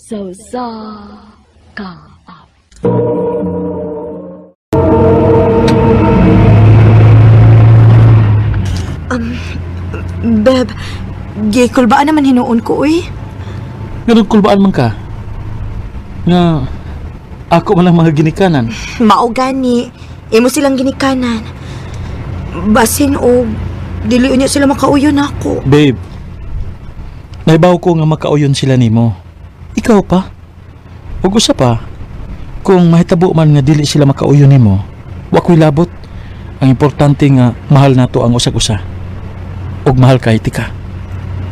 Sa usa ka awit. Beb, gikulbaan naman hinuon ko, uy. Ganun kulbaan man ka. Nga, ako man ang mga ginikanan. Mao gani, imo silang ginikanan. Basin og dili unya sila makauyon ako. Babe, naibaw ko nga makauyon sila nimo. Ikaw pa. Ug usa pa, kung mahitabo man nga dili sila makauyon nimo, wa ko'y labot. Ang importante nga mahal nato ang usag-usa. Ug mahal kay tika.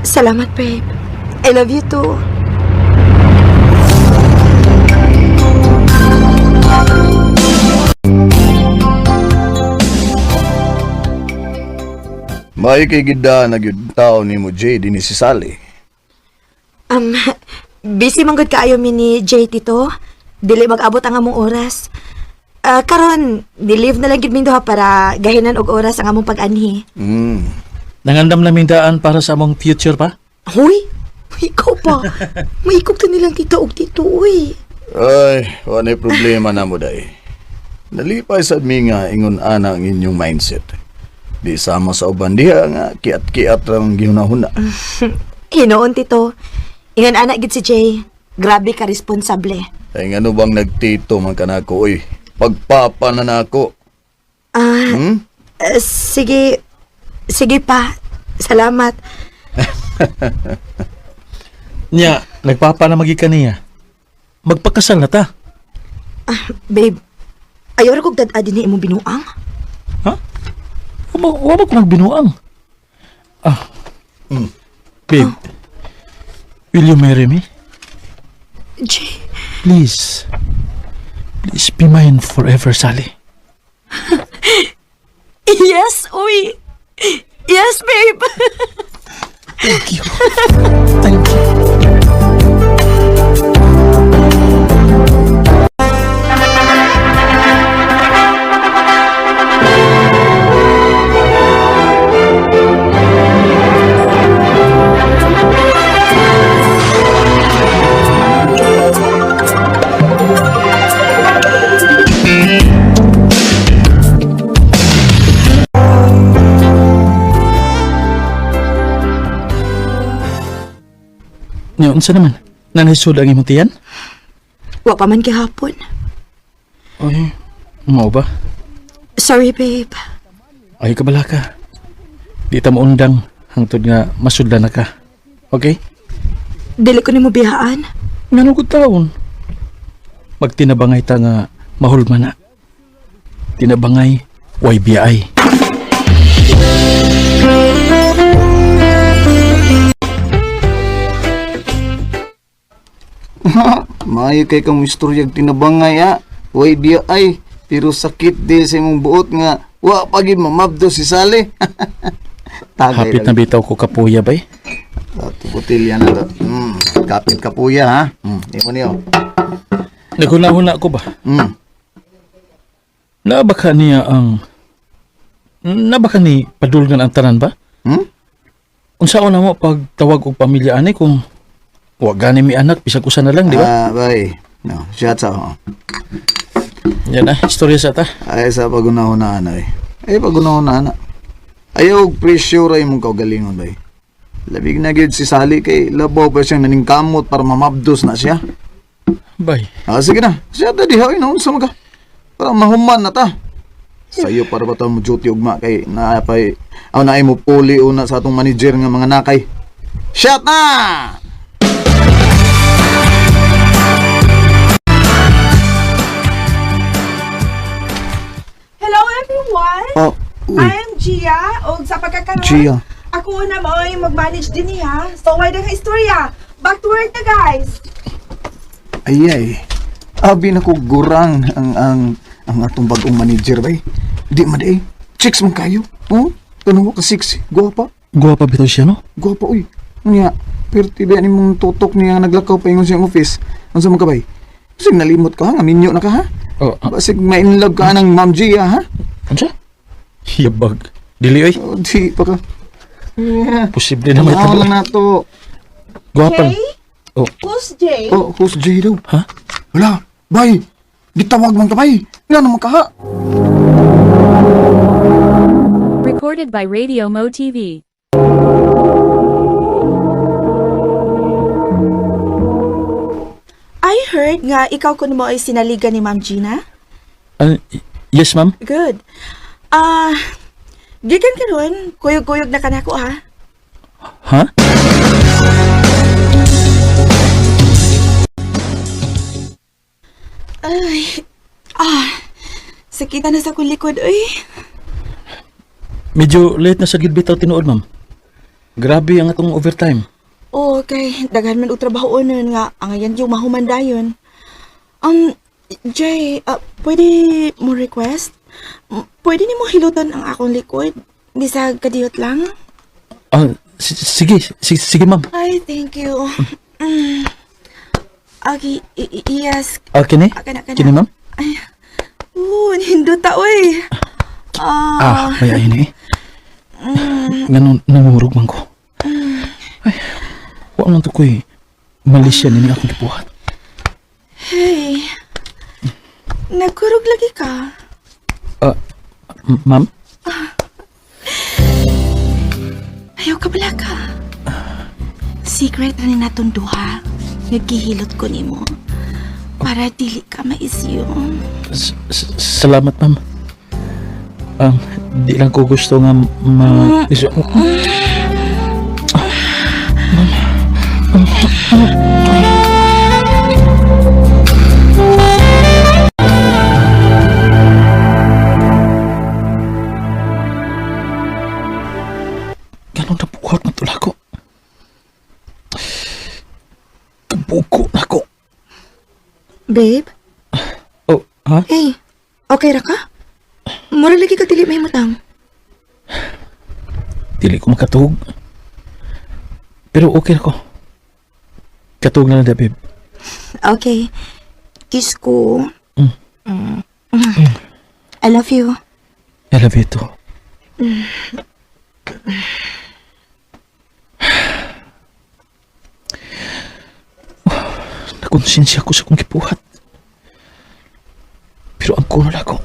Salamat, babe. I love you too. Maayo kay gida na gyud tao nimo Jay dinhi si Sally. Um, busy man gud kaayo mi ni Jay, tito. Dili mag-abot ang among oras. Ah, karon, ni-leave na lang gid ming duha para gahinan og oras ang among pag-anhi. Nangandam naming daan para sa among future pa. Huy! Ikaw pa. Maikog ta nilang tita og tito, uy. Ay, wa nay problema na mo day. Nalipay sad mi nga ingon ana ang inyong mindset. Di sama sa uban diha nga kiat-kiat ra ang gihunahuna. Hinoon, tito. Ingan anak gid si Jay. Grabe ka responsable. Ay ngano bang nagtito man kanako oy. Pagpapa na nako. Ah, Hmm? sige. Sige pa. Salamat. Nya, nagpapa na magi kaniya. Magpakasal na ta. Babe, ayaw ra kog dad-a din ni imong binuang. Ha? Wa ba ko magbinuang? Ah. Babe, will you marry me? Jay, Please. Please be mine forever, Sally. yes, uy. Yes, babe. Thank you. Thank you. Nya, unsa naman? Nanhisod ang imong tiyan? Wa pa man gihapon. Ay, mao ba? Sorry, babe. Ay, kabala ka. Di ta maundang hangtod nga masudlan na ka. Okay? Dili ko nimo biyaan. Ngano ko taon? Magtinabangay ta nga mahulma na. Tinabangay, way biyay. Maayo kay kang istoryag tinabangay ha. Way biya ay, pero sakit di sa imong buot nga wa pa gid mamabdo si Sally. Tagay Hapit na bitaw ko kapuya bay. Ato botelya na to. Kapit kapuya ha. Imo niyo. Naghuna-huna ko ba? Nabaka niya ang... Nabaka ni padulngan ang tanan ba? Hmm? Unsaon na mo pagtawag og pamilya ani kung wa gani mi anak bisag usa na lang, di ba? Ah, bay. No, shot sa oh. Yan na, istorya sa ta. Ay sa pagunahunaan ay. Ay pagunahunaan. Ayaw og pressure ay imong kaugalingon bay. Labig na gyud si Sally kay labaw pa siyang naningkamot para mamabdos na siya. Bay. Ah, sige na. Siya ta diha oy naunsa man ka. Para mahuman na ta. Sayo para ba ta mo duty ugma kay naapay aw naay mo puli una sa atong manager nga mga nakay. Shot na! Hello everyone! Oh, uy. I am Gia og sa pagkakaroon. Gia. Ako na mo mag-manage din niya. So why nga istorya? Back to work na guys. Ay ay. Abi na ko gurang ang atong bagong manager bay. Di man eh. Chicks man kayo. Oh, tanaw ka sexy. Guwapa. Guwapa bitaw siya, no? Guwapa uy. Unya, perti ba nimong tutok niya naglakaw pa ingon siyang office. Unsa man ka bay? Basig nalimot ka ha, nga minyo na ka ha. Oh, ah, Basig ma-inlove ka ng Ma'am Gia ha. unsa? Yabag. Dili oy. Oh, di pa ka. Yeah. Posible na may Tanaw tabo. lang na to. Guwapa. Okay? Oh, Who's Jay? Oh, who's Jay daw? ha? Wala, bay. Gitawag man ka, bay. Nga naman ka, ha? Recorded by Radio Mo TV. I heard nga ikaw kuno mo ay sinaligan ni Ma'am Gina. Yes, ma'am. Good. Ah, gikan karon, kuyog-kuyog na kanako ha. Ha? Ay, sakita na sa akong likod, uy. Medyo late na sa gid bitaw tinuod, ma'am. Grabe ang atong overtime. Oh, kay daghan man og trabaho nun nga angayan yung mahuman dayon. Um, Jay, pwede mo request? Pwede nimo hiluton ang akong likod? Bisag kadiyot lang? Sige, sige, ma'am. Ay, thank you. Mm. Okay, yes. Kini? Kana, kana. Kini, ma'am? Ay, nindot ta, oy. May ay ni eh. Nganon, nangurog man ko. Ay, wa man to ko'y malisya nini akong gibuhat. Hey. Nagkurog lagi ka. Ma'am? Ayaw ka pala ka. Secret na ni natong duha. Nagkihilot ko nimo. Para dili ka maisyo. Salamat, ma'am. Di lang ko gusto nga ma... Ganon na buhat na tula ko. Kabuko na ko. Babe? Oh, ha? Hey, okay ra ka? Mura lagi ka dili mahimutang. Dili ko makatuog. Pero okay ako. Katuog na lang da, babe. Okay. Kiss ko. Mm. I love you. I love you too. Nakonsensya ko sa kong gibuhat. Pero ang kuno lang ako.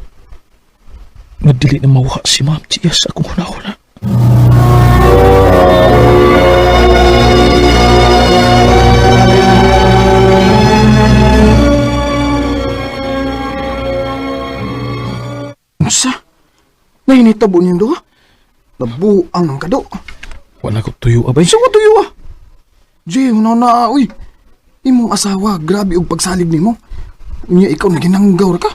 Nga dili na mawha si Ma'am Gia sa akong huna-huna. Unsa? Nahinitabo niyong duha? Nabuang ang kado. Wala ko tuyo, abay. Sa ko tuyo ah. Jay, una na, uy. Imong asawa, grabe og pagsalig nimo. Unya ikaw naginanggaw ra ka.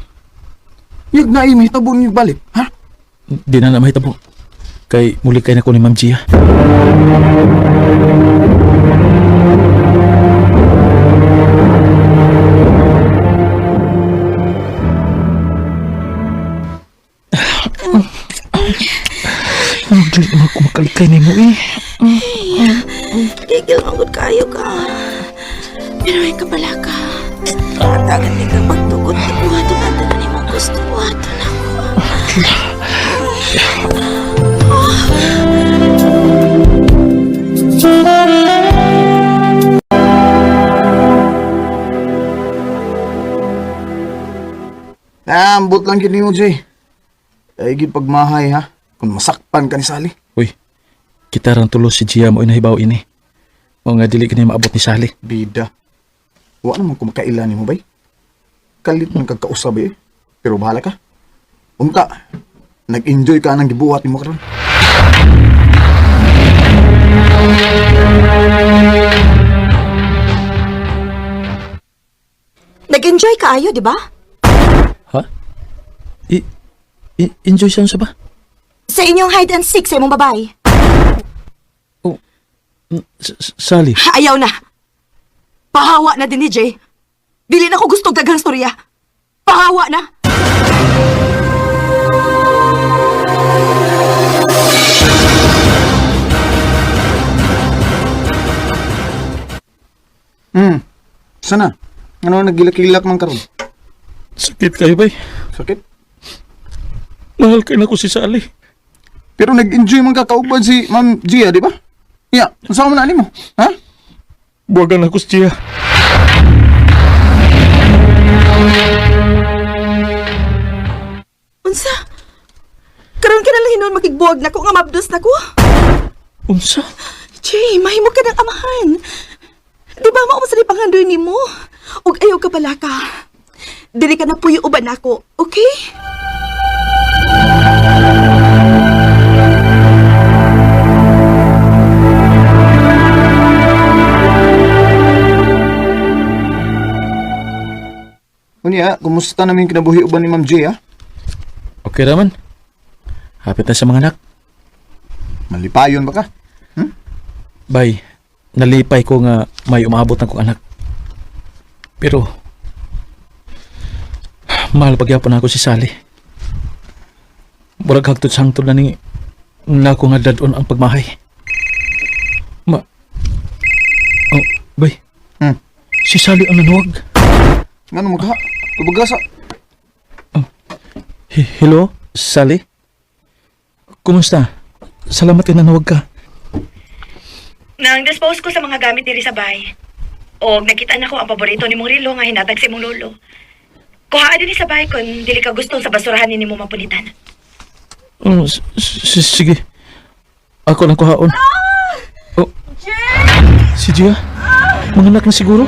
Yag na mahitabo niyo balik, ha? Di na na mahitabo. Kay muli kay na ko ni Ma'am Gia. Ano, dili na ako makalikay nimo eh. Gigil manggod kayo ka. Pero ay ka pala ka. Hatagan ni ka pagtugot ni buhaton natin na nimong gusto. Buhaton ako. Ambot lang gid nimo, Jay. Ay gid pagmahay ha. Kung masakpan ka ni Sally. Uy, kita rang tulo si Gia mo inahibaw ini. O nga dili kini maabot ni Sally. Bida. Wa naman ko makaila nimo bay. Kalit man kag kausab eh. Pero bahala ka. Unta, nag-enjoy ka nang gibuhat nimo karon. Nag-enjoy ka ayo, di ba? Ha? Enjoy siya sa ba? Sa inyong hide and seek sa imong babae. Oh, Sally. Ayaw na. Pahawa na din ni Jay. Dili na ko gusto og daghang storya. Pahawa na. Sana. Ano nagilak-ilak man karon? Sakit kayo bay. Sakit. Mahal kayo na ko si Sally. Pero nag-enjoy man ka kauban si Ma'am Gia, di ba? Ya, unsa man na nimo? Ha? Buwagan ako siya. Unsa? Karon ka na lang hinuon makigbuwag nako nga mabdos nako. Unsa? Jay, mahimo ka ng amahan. Di ba mao sa pangandoy nimo? Ug ayaw ka pala ka. Dili ka na puyo uban nako, okay? Unya, kumusta namin kinabuhi uban ni Ma'am J, ha? Okay raman. Hapit na sa mga anak. Malipayon ba ka? Bay, nalipay ko nga may umaabot ng kong anak. Pero, mahal pagyapon ako si Sally. Murag hagtod sangtod na ni nako nga dadon ang pagmahay. Ma... Oh, bay. Si Sally ang nanuwag. Ngano magha? Tubaga sa... Hello, Sally? Kumusta? Salamat kay nanawag ka. Nang dispose ko sa mga gamit diri sa bay. Og nakita na ko ang paborito ni mong relo nga hinatag sa imong lolo. Kuhaa dinhi sa bay kun dili ka gusto sa basurahan ni nimo mapulitan. Oh, sige. Ako lang kuhaon. Oh. Si Gia? Mga anak na siguro?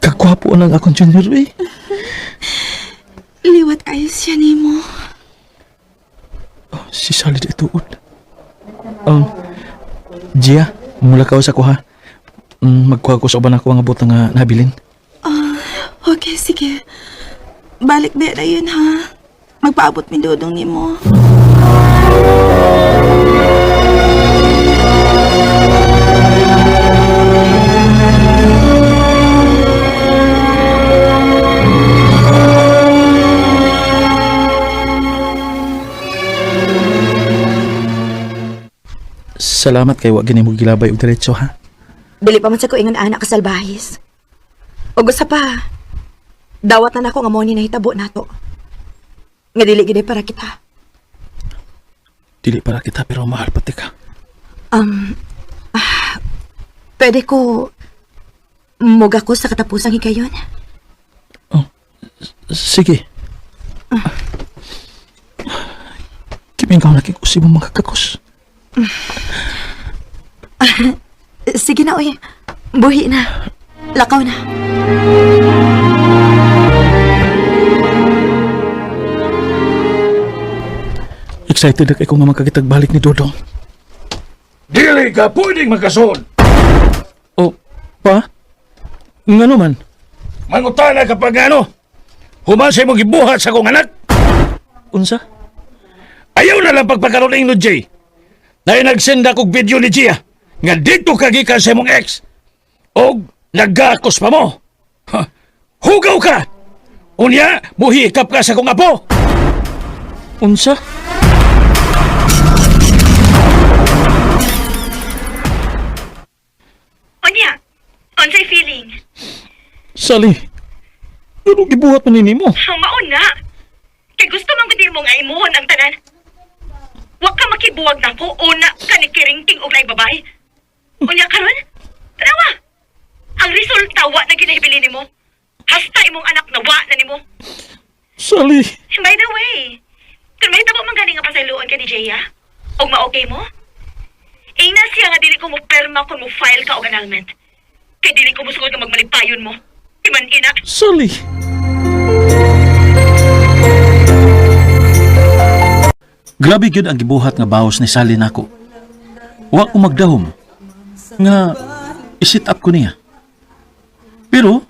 Kagwapo ang akong junior eh. Liwat kayo siya nimo. Oh, si Sally di tuod. Gia, mula ka sa kuha. Magkuha ko sa uban ako ang abot nga nabilin. Okay, sige. Balik ba na yun, ha? Magpaabot mi dodong nimo. Salamat kay wa gini mo gilabay og diretso ha. Dili pa man sa ko ingon anak kasalbahis. Og usa pa, dawat na nako nga mo ni nahitabo nato. Nga dili gid para kita. Dili para kita pero mahal pati ka. Pwede ko muga ko sa katapusang higayon. Sige. Kimingaw na kikusi mo mga kakos. Sige na oy. Buhi na. Lakaw na. Excited na kay ko nga magkakitag balik ni Dodong. Dili ka pwedeng makasod. Oh, pa? Ngano man? Mangutana ka pag ano. Human sa imong gibuhat sa akong anak. Unsa? Ayaw na lang pagpakaroon no Jay. Dahil nagsend akong video ni Gia nga dito ka gikan sa imong ex. Og nagakos pa mo. Ha, hugaw ka! Unya, muhikap ka sa akong apo. Unsa? Unya, unsay feeling? Sally, ano gibuhat man nimo? Ang mauna. Kay gusto man gud nimo nga imuhon ang tanan. Wa ka makibuwag nako una ka ni Kiringking og laing babae. Unya karon? Tanawa. Ang resulta wa na ginahibili nimo. Hasta imong anak na wa na nimo. Sally, By the way, kung may tabo man gani nga pasayloon ka ni Jaya, og ma-okay mo? Ingna siya nga dili ko mo perma kung mo file ka og annulment. Kay dili ko musugod nga magmalipayon mo. Iman ina. Sally. Grabe gyud ang gibuhat nga bawas ni Sally nako. Wa ko magdahom nga isit up ko niya. Pero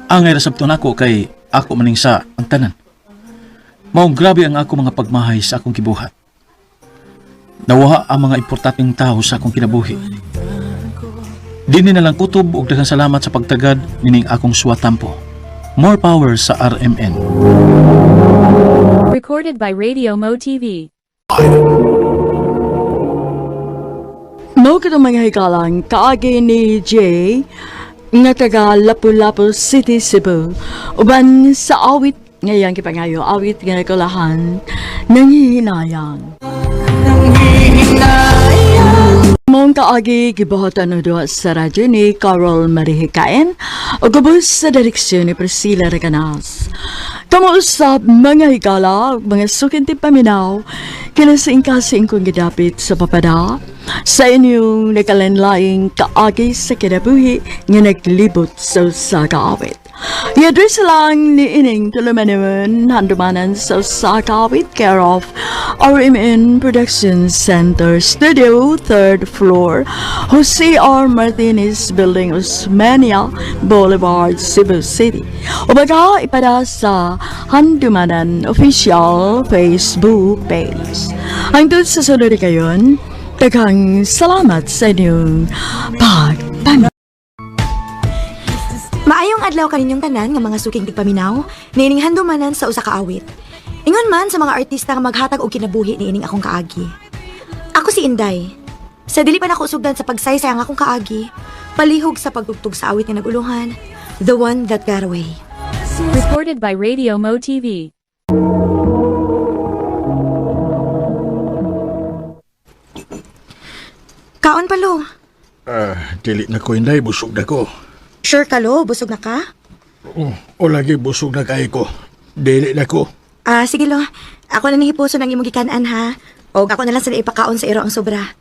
angay ra sabto nako kay ako maning sa ang tanan. Maong grabe ang ako mga pagmahay sa akong gibuhat. Nawaha ang mga importanteng tao sa akong kinabuhi. Dini na lang kutob og daghang salamat sa pagtagad nining akong suwatampo. More power sa RMN. Recorded by Radio Mo TV. Mo katong mga higalang kaagi ni Jay nga taga Lapu-Lapu City, Cebu. Uban sa awit ngayang kipangayo, awit nga nakulahan, nanghihinayang. Mong kaagi gibuhatan og duha sa radyo ni Carol Marihikain ug gubos sa direksyon ni Priscilla Recanas. Kamuusap mga higala ug mga sukinti paminaw kinasingkasing kong gidapit sa papada sa inyong nakalanlaing kaagi sa kinabuhi nga naglibot sa usa ka awit. I-address lang ni Ining Tulumanuan, handumanan sa usa ka awit, care of RMN Production Center Studio, 3rd floor, Jose R. Martinez Building, Osmania Boulevard, Cebu City. O baga, ipada sa Handumanan Official Facebook page. Hangtod sa sunod kayon, daghang salamat sa inyong pagpamilya. Maayong adlaw kaninyong tanan nga mga suking tigpaminaw, niining handumanan sa usa ka awit. Ingon man sa mga artista nga maghatag og kinabuhi niining akong kaagi. Ako si Inday. Sa dili pa nako sugdan sa pagsaysay ang akong kaagi, palihog sa pagtugtog sa awit nga naguluhan, The One That Got Away. Recorded by Radio Mo TV. Kaon pa lo. Ah, dili na ko Inday, busog na ko. Sure ka lo, busog na ka? Oh, o lagi busog na kay ko. Dili na ko. Ah, sige lo. Ako na nihipuso ng imong gikanan ha. O ako na lang sa ipakaon sa iro ang sobra.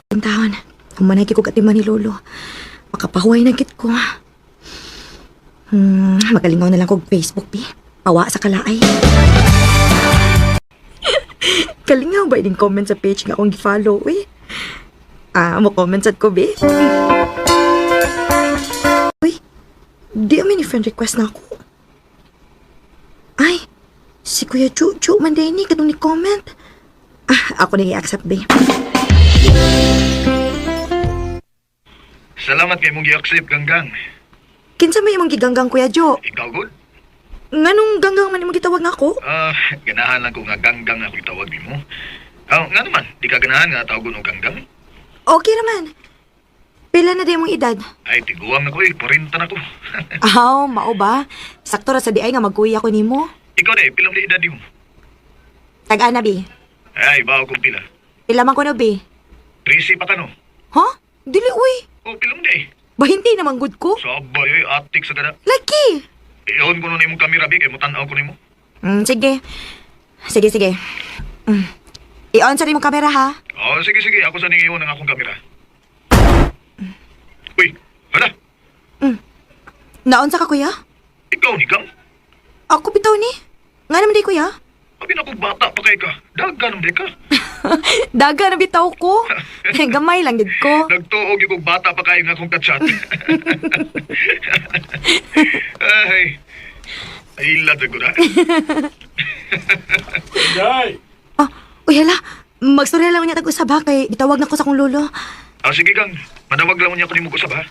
Ang taon, humanay kay kog atiman ni Lolo. Makapahuway na gid ko. Magalingaw na lang kog Facebook, bi. Pawa sa kalaay. Kalingaw ba ining comment sa page nga akong gi-follow, uy? Ah, mo comment sad ko, bi. Uy, di amin ni friend request na ako. Ay, si Kuya Chuchu man din ni katong ni comment. Ah, ako na i-accept be. Salamat kay mong gi-accept ganggang. Kinsa may imong giganggang Kuya Jo? Ikaw good? Nganong ganggang man imong gitawag nako? Ah, ganahan lang ko nga ganggang ako itawag nimo. Ah, nga naman, di ka ganahan nga tawagon og ganggang? Okay naman. Pila na di imong edad? Ay, tiguang na ko eh, 40 na ko. Aw, mao ba? Sakto ra sa di ay nga magkuya ko nimo. Ikaw na eh, pilang di edad nimo? Tag-ana bi. Ay, bawo kong pila. Pila man ko no bi? 13 pa ka no? Ha? Dili uy. Oh, pilang di eh. Bahinti naman gud ko. Sabay oy, atik sa kada. Lagi. I-on ko na imong kamera bi kay mutan-aw ko nimo. Sige. Sige, sige. I-on sa imong kamera ha. Oh, sige sige, ako sa ning i-on ang akong kamera. Uy, hala, Naon sa ka kuya? ikaw ni Gang? Ako bitaw ni. Nga naman di kuya. Abi na kong bata pa kay ka. Dagan di ka. Daga na bitaw ko. Gamay lang gid ko. Nagtuog yung kong bata pa kayo nga akong kachat. Ay, ay, ilad ko na. Inday! Ah, uy hala. Magstorya lang niya tag-usab ha kay gitawag na ko sa akong lolo. Ah, sige gang, manawag lang niya ko ni usab ha.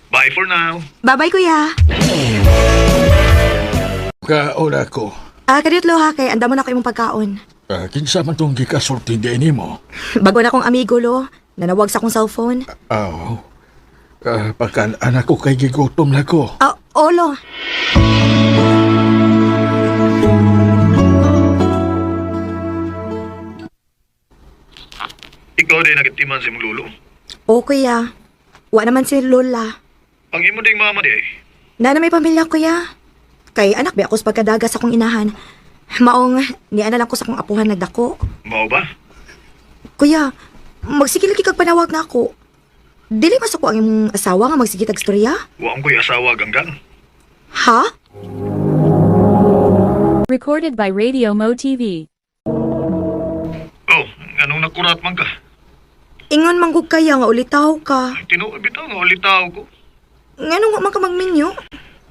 Bye for now. Bye-bye kuya. Kaon ako. Ah, kadiyot lo ha kay andamo na ko imong pagkaon. Ah, kinsa man tong gikasulti di nimo? Bago na akong amigo lo. Nanawag sa akong cellphone. Aw. Ah, pagka anak ko kay gigutom na ko. Ah, olo. Ikaw din nagitiman sa imong lulo. O kuya. Wa naman si Lola. Ang imo ding mama di ay. Na may pamilya kuya. Kay anak ba ako sa pagkadaga sa akong inahan. Maong niana lang ko sa akong apuhan nagdako. Mao ba? Kuya, magsige lagi kag panawag na ako. Dili masuko ang imong asawa nga magsige tag storya? Wa ang ko'y asawa ganggang. Ha? Recorded by Radio Mo TV. Oh, anong nakurat man ka? Ingon manggug kaya nga ulitaw ka. Ay, tinuod bitaw nga ulitaw ko. Nganong wa man ka magminyo?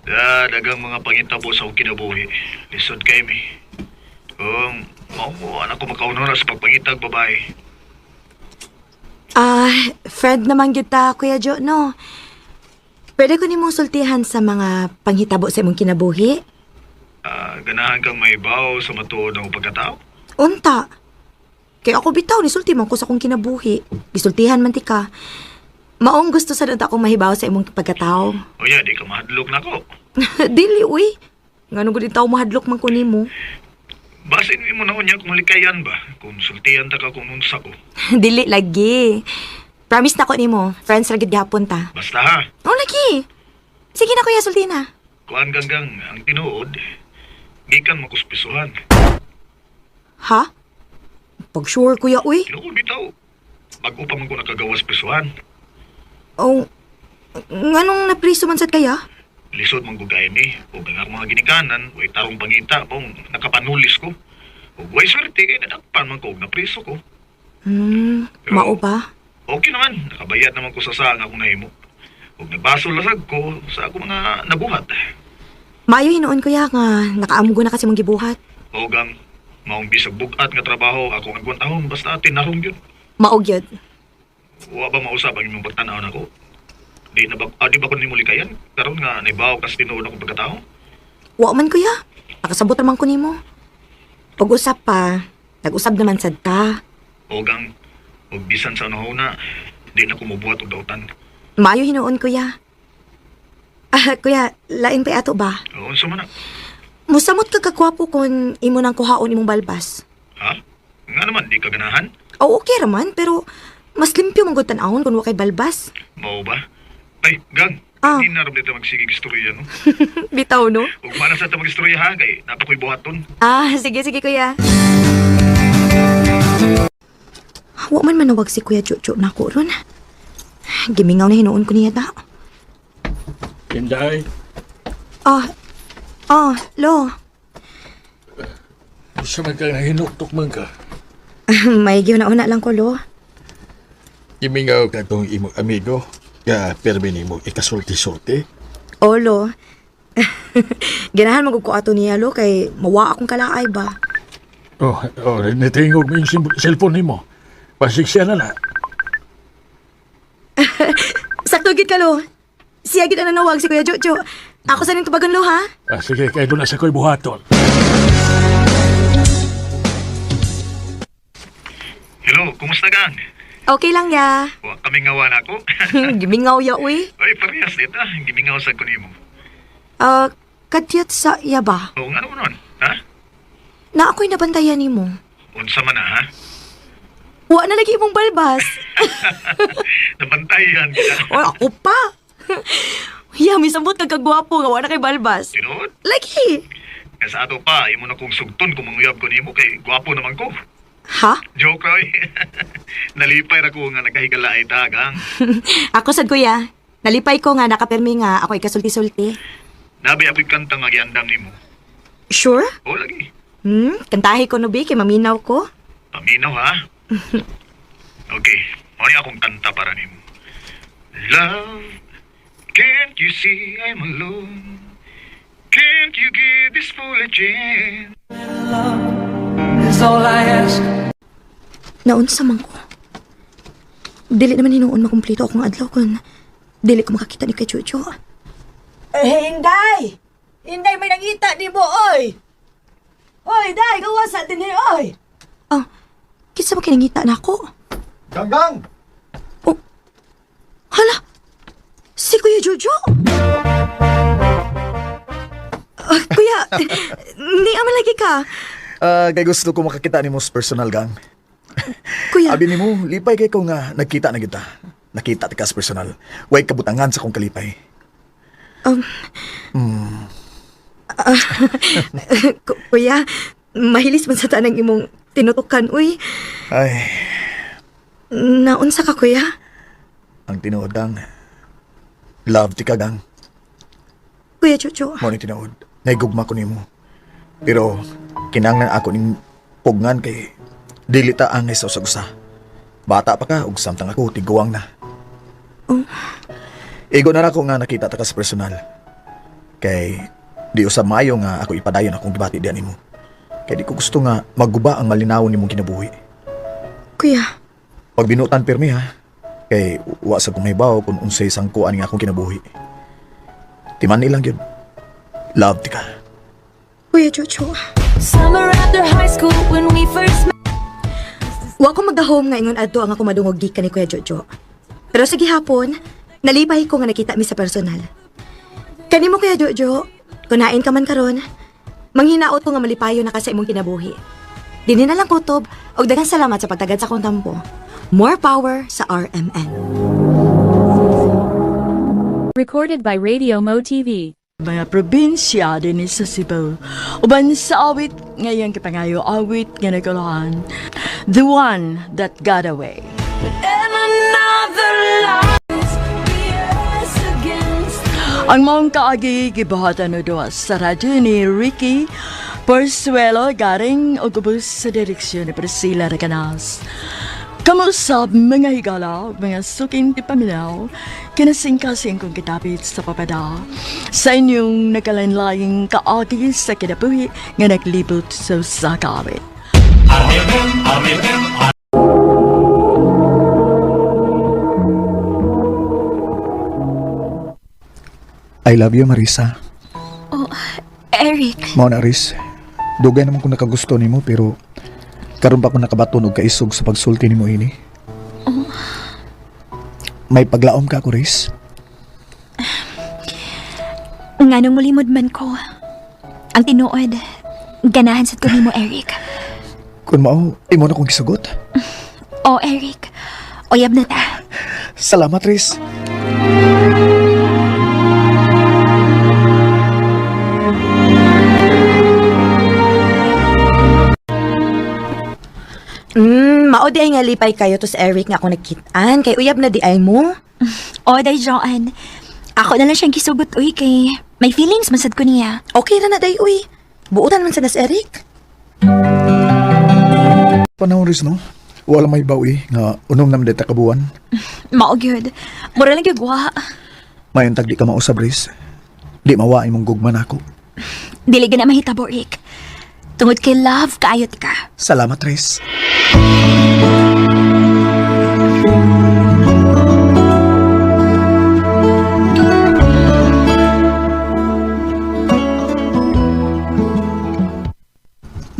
Da, dagang mga pangitabo sa akong kinabuhi. Lisod kay mi. Mao mo anak ko makaunora sa pagpangitag babae. Ah, friend naman kita, Kuya Jo, no? Pwede ko nimong sultihan sa mga panghitabo sa imong kinabuhi? Ah, ganahan kang maibaw sa matuod ang pagkatao? Unta. Kay ako bitaw, nisulti man ko sa akong kinabuhi. Gisultihan man ti ka. Maong gusto sa akong mahibaw sa imong pagkatao. O ya, di ka mahadlok na ko. Dili, uy. Ngano gud taw mahadlok man ko nimo. Basin mo na unya kung likayan ba? Kung sultihan ta ka kung unsa ko. Dili lagi. Promise na ko nimo, friends ra gid gihapon ta. Basta ha, Oh, lagi. Sige na kuya, sulti na. kuan ganggang ang tinuod, gikan makuspisuhan. Ha? Pag sure kuya, uy. Tinuod bitaw. Bago pa man ko nakagawas pisuhan. Oh, nganong napriso man sad kaya? Lisod man ko gay ni, ug ang akong mga ginikanan, way tarong pangita, pong nakapanulis ko. Ug way swerte kay nadakpan man ko og napriso ko. Mao ba? Okay naman, nakabayad naman ko sa sa ang akong nahimo. Ug nabasol lasag ko sa akong mga nabuhat. Maayo hinuon kuya nga nakaamgo na kasi mong gibuhat. Og ang maong bisag bugat nga trabaho ako ang agwantahon basta tinarong yun. Mao gyud. Wa ba mausab ang imong pagtan-aw nako? Di na ba di ba ko nimo likayan? Karon nga naibaw kas tinuod akong pagkatao. Wa man kuya. Nakasabot naman ko nimo. Pag-usap pa, nag-usab naman sad ta. Og ang og bisan sa unahuna, di na ko mobuhat og dautan. Maayo hinuon kuya. Ah, kuya, lain pa ato ba? O, unsa man na? Musamot ka kagwapo kung imo nang kuhaon imong balbas. Ha? Nga naman di ka ganahan? O okay raman, pero mas limpyo man gud tan-awon kung wa kay balbas. Mao ba? Ay, gang. Ah. Hindi na rin dito magsigig istorya, no? Bitaw no? Ug mana sa ta mag-istorya ha, kay napakoy buhaton. Ah, sige sige kuya. Wa man manawag si Kuya Jojo na ko ron. Gimingaw na hinuon ko niya ta. Inday, Ah, ah, lo. sa man ka nga hinuktok man ka. May una lang ko, lo. Gimingaw ka tong imong amigo. Nga permi nimo ikasulti-sulti. O, lo. Ganahan man gud ko ato niya, lo, kay mawa akong kalaay ba. Oh, nitingog mo yung cellphone nimo. Pasig siya na na. Sakto gid ka, lo. Siya gid ang nanawag si Kuya Jojo. Ako sa ning tubagon, lo, ha? Ah, sige, kay doon na sa ko'y buhaton. Hello, kumusta gang? Okay lang, ya. Wa kami ngawa na ako. Gimingaw ya, uy. Ay, parehas dito. Gimingaw sa ko nimo. Ah, kadyat sa iya ba? O, nga naman nun, ha? Na ako'y nabantayan nimo. Unsa man na, ha? Wa na lagi imong balbas. Nabantayan kita. O, ako pa. Ya, may sabot kag kagwapo nga wa na kay balbas. Tinuod? Lagi. Kaya sa ato pa, imo na kong sugton kung manguyab ko nimo kay gwapo naman ko. Ha? Joke ra oy. Nalipay ra ko nga nagkahigala ay ta, gang. Ako sad kuya. Nalipay ko nga nakapirmi nga ako ikasulti-sulti. Nabi ako'y kanta nga giandam nimo. Sure? O lagi. Kantahi ko no bi kay maminaw ko. Paminaw ha. Okay, mao ni akong kanta para nimo. Love, can't you see I'm alone? Can't you give this fool a chance? Naunsa man ko. Dili naman hinuon makumpleto akong adlaw kun dili ko makakita ni kay Chucho. Eh, Inday! Inday, may nangita ni mo, oy! Oy, Day, gawa sa atin eh, oy! Ah, kinsa ba kinangita na ako? Ganggang! Oh, hala! Si Kuya Jojo! Ah, kuya, ni ama lagi ka. Ah, kay gusto ko makakita nimo sa personal gang. Kuya, Abi nimo, lipay kay ko nga nagkita na kita. Nakita ti ka sa personal. Way kabutangan sa akong kalipay. Kuya, mahilis man sa tanang imong tinutukan, uy. Ay, Naunsa ka, kuya? ang tinuod gang. Love ti ka gang. Kuya Jojo, Mo ni tinuod. Naigugma ko nimo. Pero kinanglan ako ning pugngan kay dili ta angay sa usag-usa. Bata pa ka ug samtang ako tiguang na. Igo na ra ako nga nakita ta ka sa personal. Kay di usab maayo nga ako ipadayon akong gibati diyan nimo. Kay di ko gusto nga maguba ang malinawon nimong kinabuhi. kuya, Pag binutan pirmi ha. Kay wa sa kumahibaw kung unsay sangkuan nga akong kinabuhi. Timan ilang yun. Love ti ka. Kuya Jojo. Summer after high school when we first met. Wa ko magdahom nga ingon adto ang ako madungog gikan ni Kuya Jojo. Pero sa gihapon, nalipay ko nga nakita mi sa personal. Kanimo Kuya Jojo, kunain ka man karon, manghinaot ko nga malipayo na ka sa imong kinabuhi. Dinhi na lang kutob og daghang salamat sa pagtagad sa akong tampo. More power sa RMN. Recorded by Radio Mo TV. Mga probinsya din sa Cebu. Uban sa awit ngayong kipangayo awit nga naguluhan. The One That Got Away. Ang maong kaagi gibuhatan o duwa sa radyo ni Ricky Porsuelo garing og ubos sa direksyon ni Priscilla Recanas. Kamusab mga higala, mga suking tipaminaw, kinasingkasing kong kitapit sa papada. Sa inyong nagkalainlaing kaagi sa kinabuhi nga naglibot sa sakawit. I love you, Marisa. Oh, Eric. Mao na, Riz. Dugay naman ko nakagusto nimo pero karon pa ko nakabaton og kaisog sa pagsulti nimo ini. Oh. May paglaom ka ako, Riz. Nganong mulimod man ko. Ang tinuod, ganahan sad ko nimo, Eric. Kung mao, imo na kong gisugot. Oh, Eric. Uyab na ta. Salamat, Riz. Mao di ay nga lipay kayo to sa Eric nga ako nagkitaan kay uyab na di ay mo. Oh, day Joanne. Ako na lang siyang gisugot, uy, kay may feelings man sad ko niya. Okay ra na day uy. Buotan man sa nas Eric. Panahon, Riz, no? Wala may bawi nga unom naman dita kabuan. Mao gyud. Mura lang gyud wa. Mayuntag di ka mausab, Riz. Di mawa imong gugma nako. Dili gana mahitabo, Rick. Tungod kay love kaayot ka. Salamat, Riz.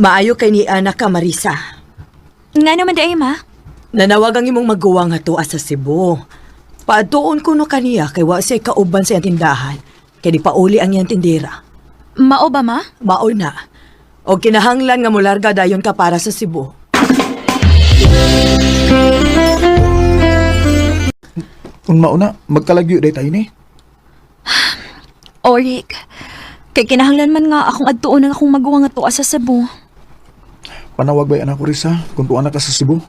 Maayo kay ni anak ka, Marisa. Nga naman day, ma. Nanawag ang imong maguwang nga tuwa sa Cebu. Paadtuon ko no kaniya kay wa siya kauban sa iyang tindahan. Kay di pauli ang iyang tindera. Mao ba, ma? Mao na. O kinahanglan nga mularga dayon ka para sa Cebu. Kung mao na, magkalagyo day tayo ni. O, Rick. Kay kinahanglan man nga akong adtuon ang akong maguwang nga tuwa sa Cebu. Panawag ba anak ko, Riz, ha? Kung tuwa na ka sa Cebu,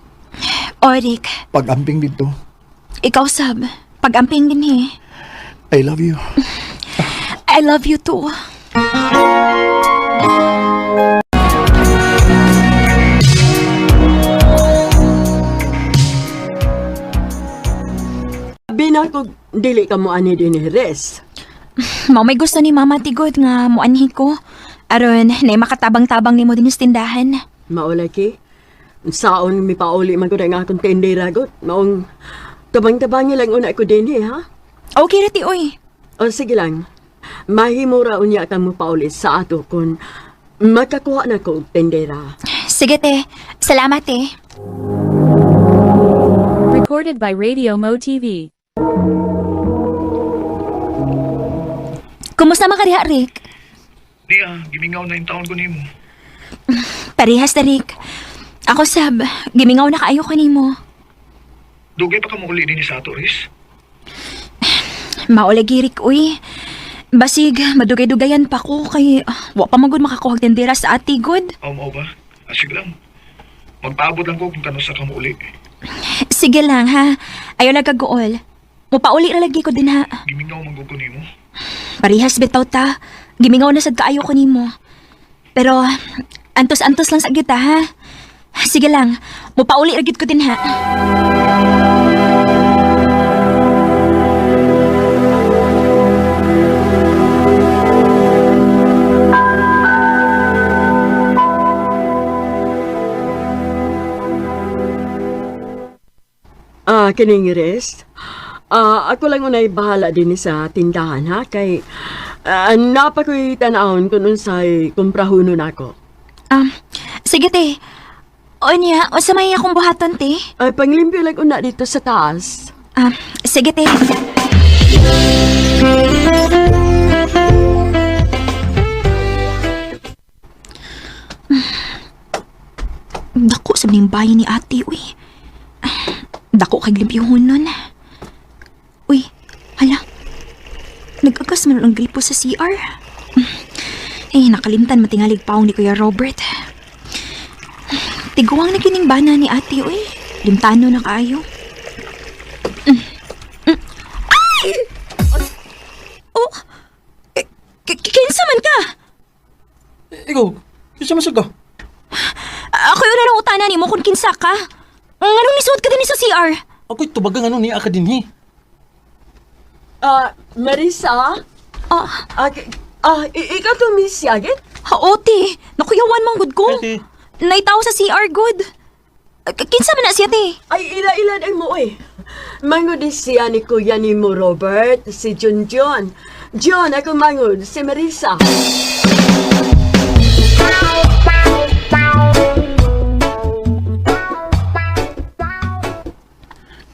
O, Rick. pag-amping dito. Ikaw, sab. Pag-amping din eh. I love you. I love you too. Binakog dili ka mo ani din ni Riz. Mao may gusto ni Mama Tigod nga muanhi ko. Aron, na makatabang-tabang nimo din sa tindahan. Maulaki. Saon mi pauli man ko na nga akong tindera god. Maong tabang-tabangi lang una ko din eh, ha? Okay ra ti oy. O sige lang. Mahimura unya ka mo pauli sa ato kung makakuha na ko og tindera. Sige te, salamat te. Recorded by Radio Mo TV. Kumusta man ka diha, Rick? Niya, gimingaw na yung taon ko nimo. Parehas na, Rick. Ako sab, gimingaw na kaayo ko nimo. Dugay pa ka mo uli din sa ato, Riz. Maulagi, Rick, uy. Basig, madugay-dugayan pa ko kay wa pa magud makakuha og tindera sa ati good. Aw, mao ba? Ah, sige lang. Magpaabot lang ko kung kanusa ka mo uli. Sige lang ha. Ayaw lang kaguol. Mupauli ra lagi ko din ha. Gimingaw man gud ko nimo. Parehas bitaw ta. Gimingaw na sad kaayo ko nimo. Pero antos-antos lang sa gyud ta ha. Sige lang, mupauli ra gyud ko din ha. Ah, kining Riz. Ah, ako lang unay bahala din sa tindahan ha kay napakoy tan-awon kung unsay kumprahunon nako. Sige te. Unya, unsa may akong buhaton, te? Ay, panglimpyo lang una dito sa taas. Ah, sige, te. Dako sa ning bayan ni ate, uy. Dako kay limpyuhon nun. Uy, hala. Nag-agas man ang gripo sa CR. Eh, nakalimtan matingalig paong ni Kuya Robert. Tiguang na kining bana ni ate, uy. Limtano na kaayo. Oh, eh, kinsa man ka? Ikaw, kinsa man sad ka? Ako yung lang utana nimo kung kinsa ka. Nganong nisuod ka din sa CR? Ako'y tubagang ano niya ka dinhi. Ah, Marisa? Ah, Ah, ikaw to, Miss Yagit? haoti. Nakuyawan man gud ko. Ate. Naitaw sa CR good. Kinsa man na siya te? Ay, ila-ilan ay mo eh. Mangod ni siya ni kuya ni mo, Robert, si Junjun. John, ako mangod, si Marisa.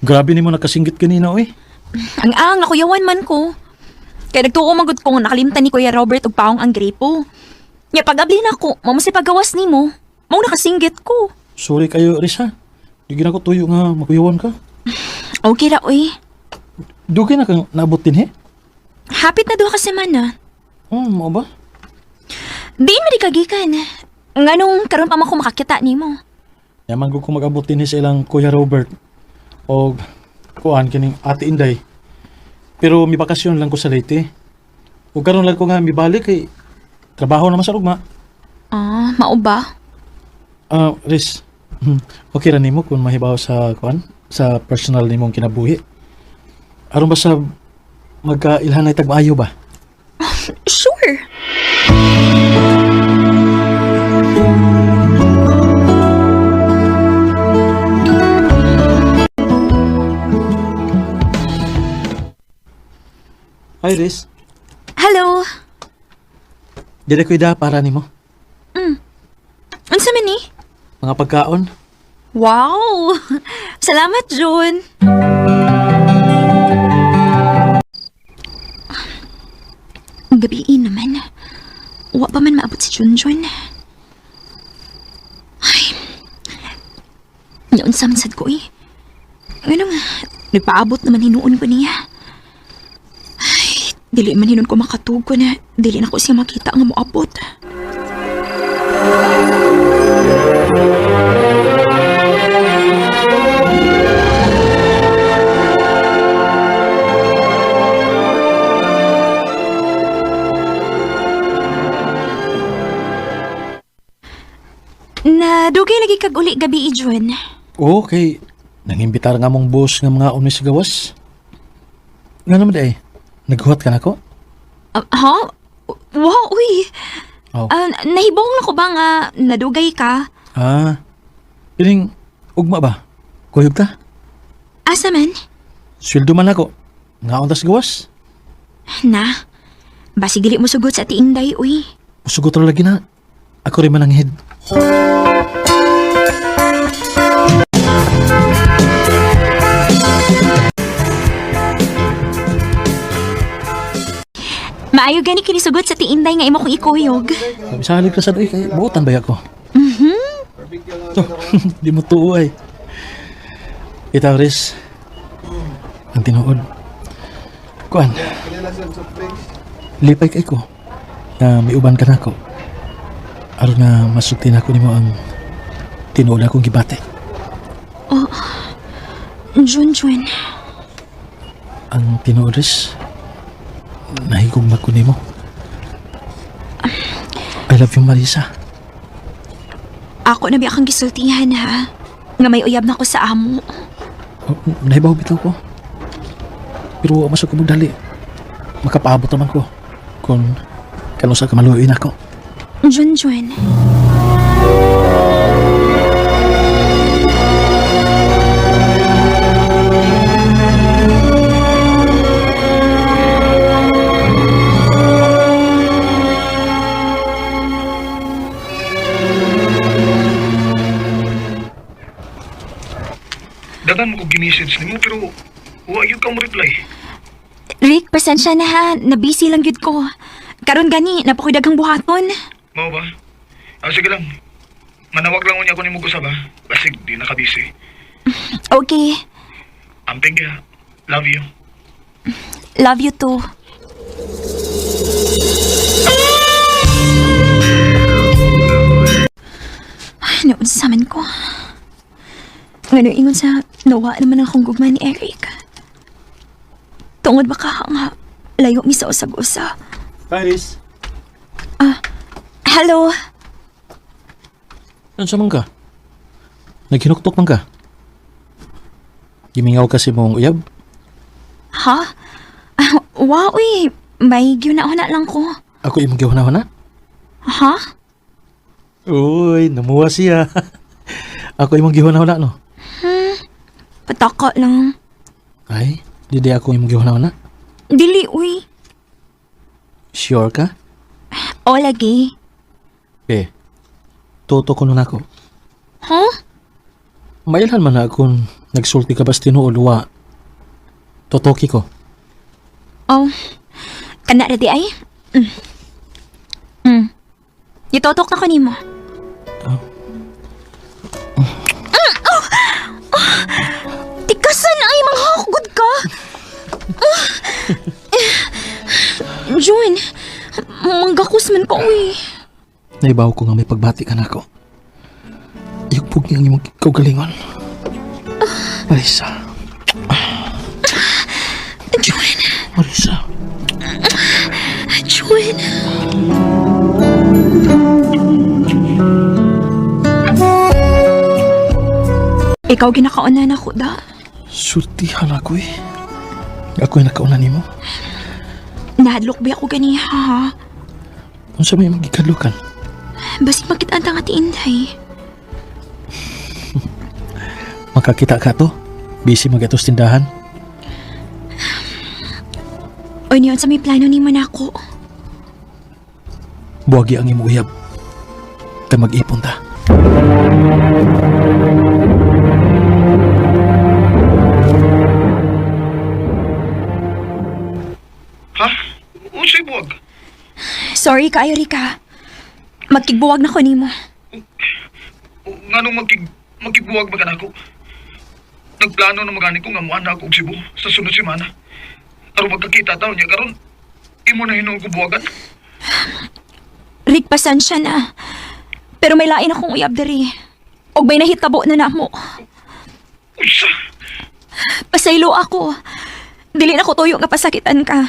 Grabe nimo nakasinggit kanina, oy. Ang ang nakuyawan man ko. Kaya nagtuo man gud ko nga nakalimtan ni Kuya Robert og paong ang gripo. Nya pag-abli na ko, mao man si pagawas nimo. Mao nakasinggit ko. Sorry kayo, Risa. Di gina ko tuyo nga makuyawan ka. Okay ra oy. Dugay na kang naabot din, he? Hapit na duha ka semana. Mao ba? Diin man di kagikan. Nganong karon pa man ko makakita nimo. Yaman ko kung mag-abot din sa ilang Kuya Robert o kuan kining Ate Inday. Pero mi bakasyon lang ko sa Leyte. O karon lang ko nga mibalik kay trabaho naman sa rugma. Ah, mao ba? Ah, Riz, okay ra nimo kung mahibaw sa kuan sa personal nimong kinabuhi. Aron ba sa magkailhanay tag maayo ba? Sure. Hi, Riz. Hello. Dili ko ida para nimo. Unsa man ni? Mga pagkaon. Wow! Salamat, June. Ang gabi naman. Wa pa man maabot si Junjun. Ay. Naunsa man sad ko eh. Ano nga, nagpaabot naman hinuon ko niya. Ay, dili man hinuon ko makatug ko na dili na ko siya makita nga moabot. Na dugay lagi kag uli gabi, Jun. Okay. Nangimbitar nga mong boss nga mga umi sa gawas. Nga naman ay, naghuhat ka na ko? Ah, ha? Wow, uy. Oh. Ah, nahibong na ko ba nga nadugay ka? Ah, piling ugma ba? Kuyog ta? Asa man? Sweldo man ako. Nga untas gawas? Na. Basig dili mo sugot sa tiinday, uy. Musugot ra lagi na. Ako rin man ang head. Maayo gani kinisugot sa tiinday nga imo kong ikuyog. Misalig ka sa doy kay buotan ba ako? Mhm. To, di mo tuo ay. Itaw Riz. Ang tinuod. Kuan. Lipay kay ko. Na may uban ka nako. Aron nga masulti nako nimo ang tinuod akong gibati. Jun, Jun. Ang tinuod Riz. Nahigugma ko nimo. I love you, Marisa. Ako na biya kang gisultihan, ha? Nga may uyab na ko sa amo. Oh, nahibaw bitaw ko. Pero wa masog ko magdali. Makapaabot naman ko. Kung kanusa ka maluoy nako. Jun, Jun. Daghan mo ko gi-message nimo pero wa gyud ka mo reply. Rick, pasensya na ha. Nabisi lang gyud ko. Karon gani, napakoy daghang buhaton. Mao ba? Ah, sige lang. Manawag lang unya ko nimo usab ha. Basig di na ka busy. Okay. Amping kaya. Love you. Love you too. Ay, naunsa man ko. Ngano ingon sa nawa naman akong gugma ni Eric. Tungod ba ka nga layo mi sa usag-usa. Iris. Hello. Unsa man ka? Naghinuktok man ka? Gimingaw kasi mong uyab? Ha? Ah, wow, uy. May gyuna-una lang ko. Ako imong gihuna-huna? Ha? Uy, namuha siya. Ako imong gihuna-huna no. Pataka lang. Ay, di di ako imong gihuna-huna. Dili, uy. Sure ka? O, lagi. Eh, toto ko nun ako. Huh? Mailhan man na akong nagsulti ka bas tinuod wa. Totoki ko. Oh, kana ra di ay. Gitotok na ko nimo. Oh. Oh. Oh. Tikasan ay manghakgod ka. Ah. Eh, Jun, manggakos man ko uy. Naibaw ko nga may pagbati ka na ako. Iyugpog niya ang imong kaugalingon. Marisa. Jun, Marisa. Jun. Ikaw ginakauna na ko da. Sultihan ako eh. Ako yung nakauna nimo. Nahadlok ba ako ganiha ha? Unsa may magikadlukan? Basig makita ang nga ti Inday. Makakita ka to? Busy magatos tindahan? O niyon sa may plano ni Manako. Buwagi ang imong uyab. Kay mag-ipon ta. Ha? Unsay buwag? Sorry kaayo, Rika. Magkigbuwag na ko nimo. Nganong magkigbuwag ba kanako? Nagplano na magani ko nga muana ako og Cebu sa sunod semana. Aron magkakita ta unya karon imo na hinuon ko buwagan. Rick, pasensya na. Pero may lain akong uyab diri. Og may nahitabo na namo. Unsa? Pasaylo ako. Dili na ko tuyo nga pasakitan ka.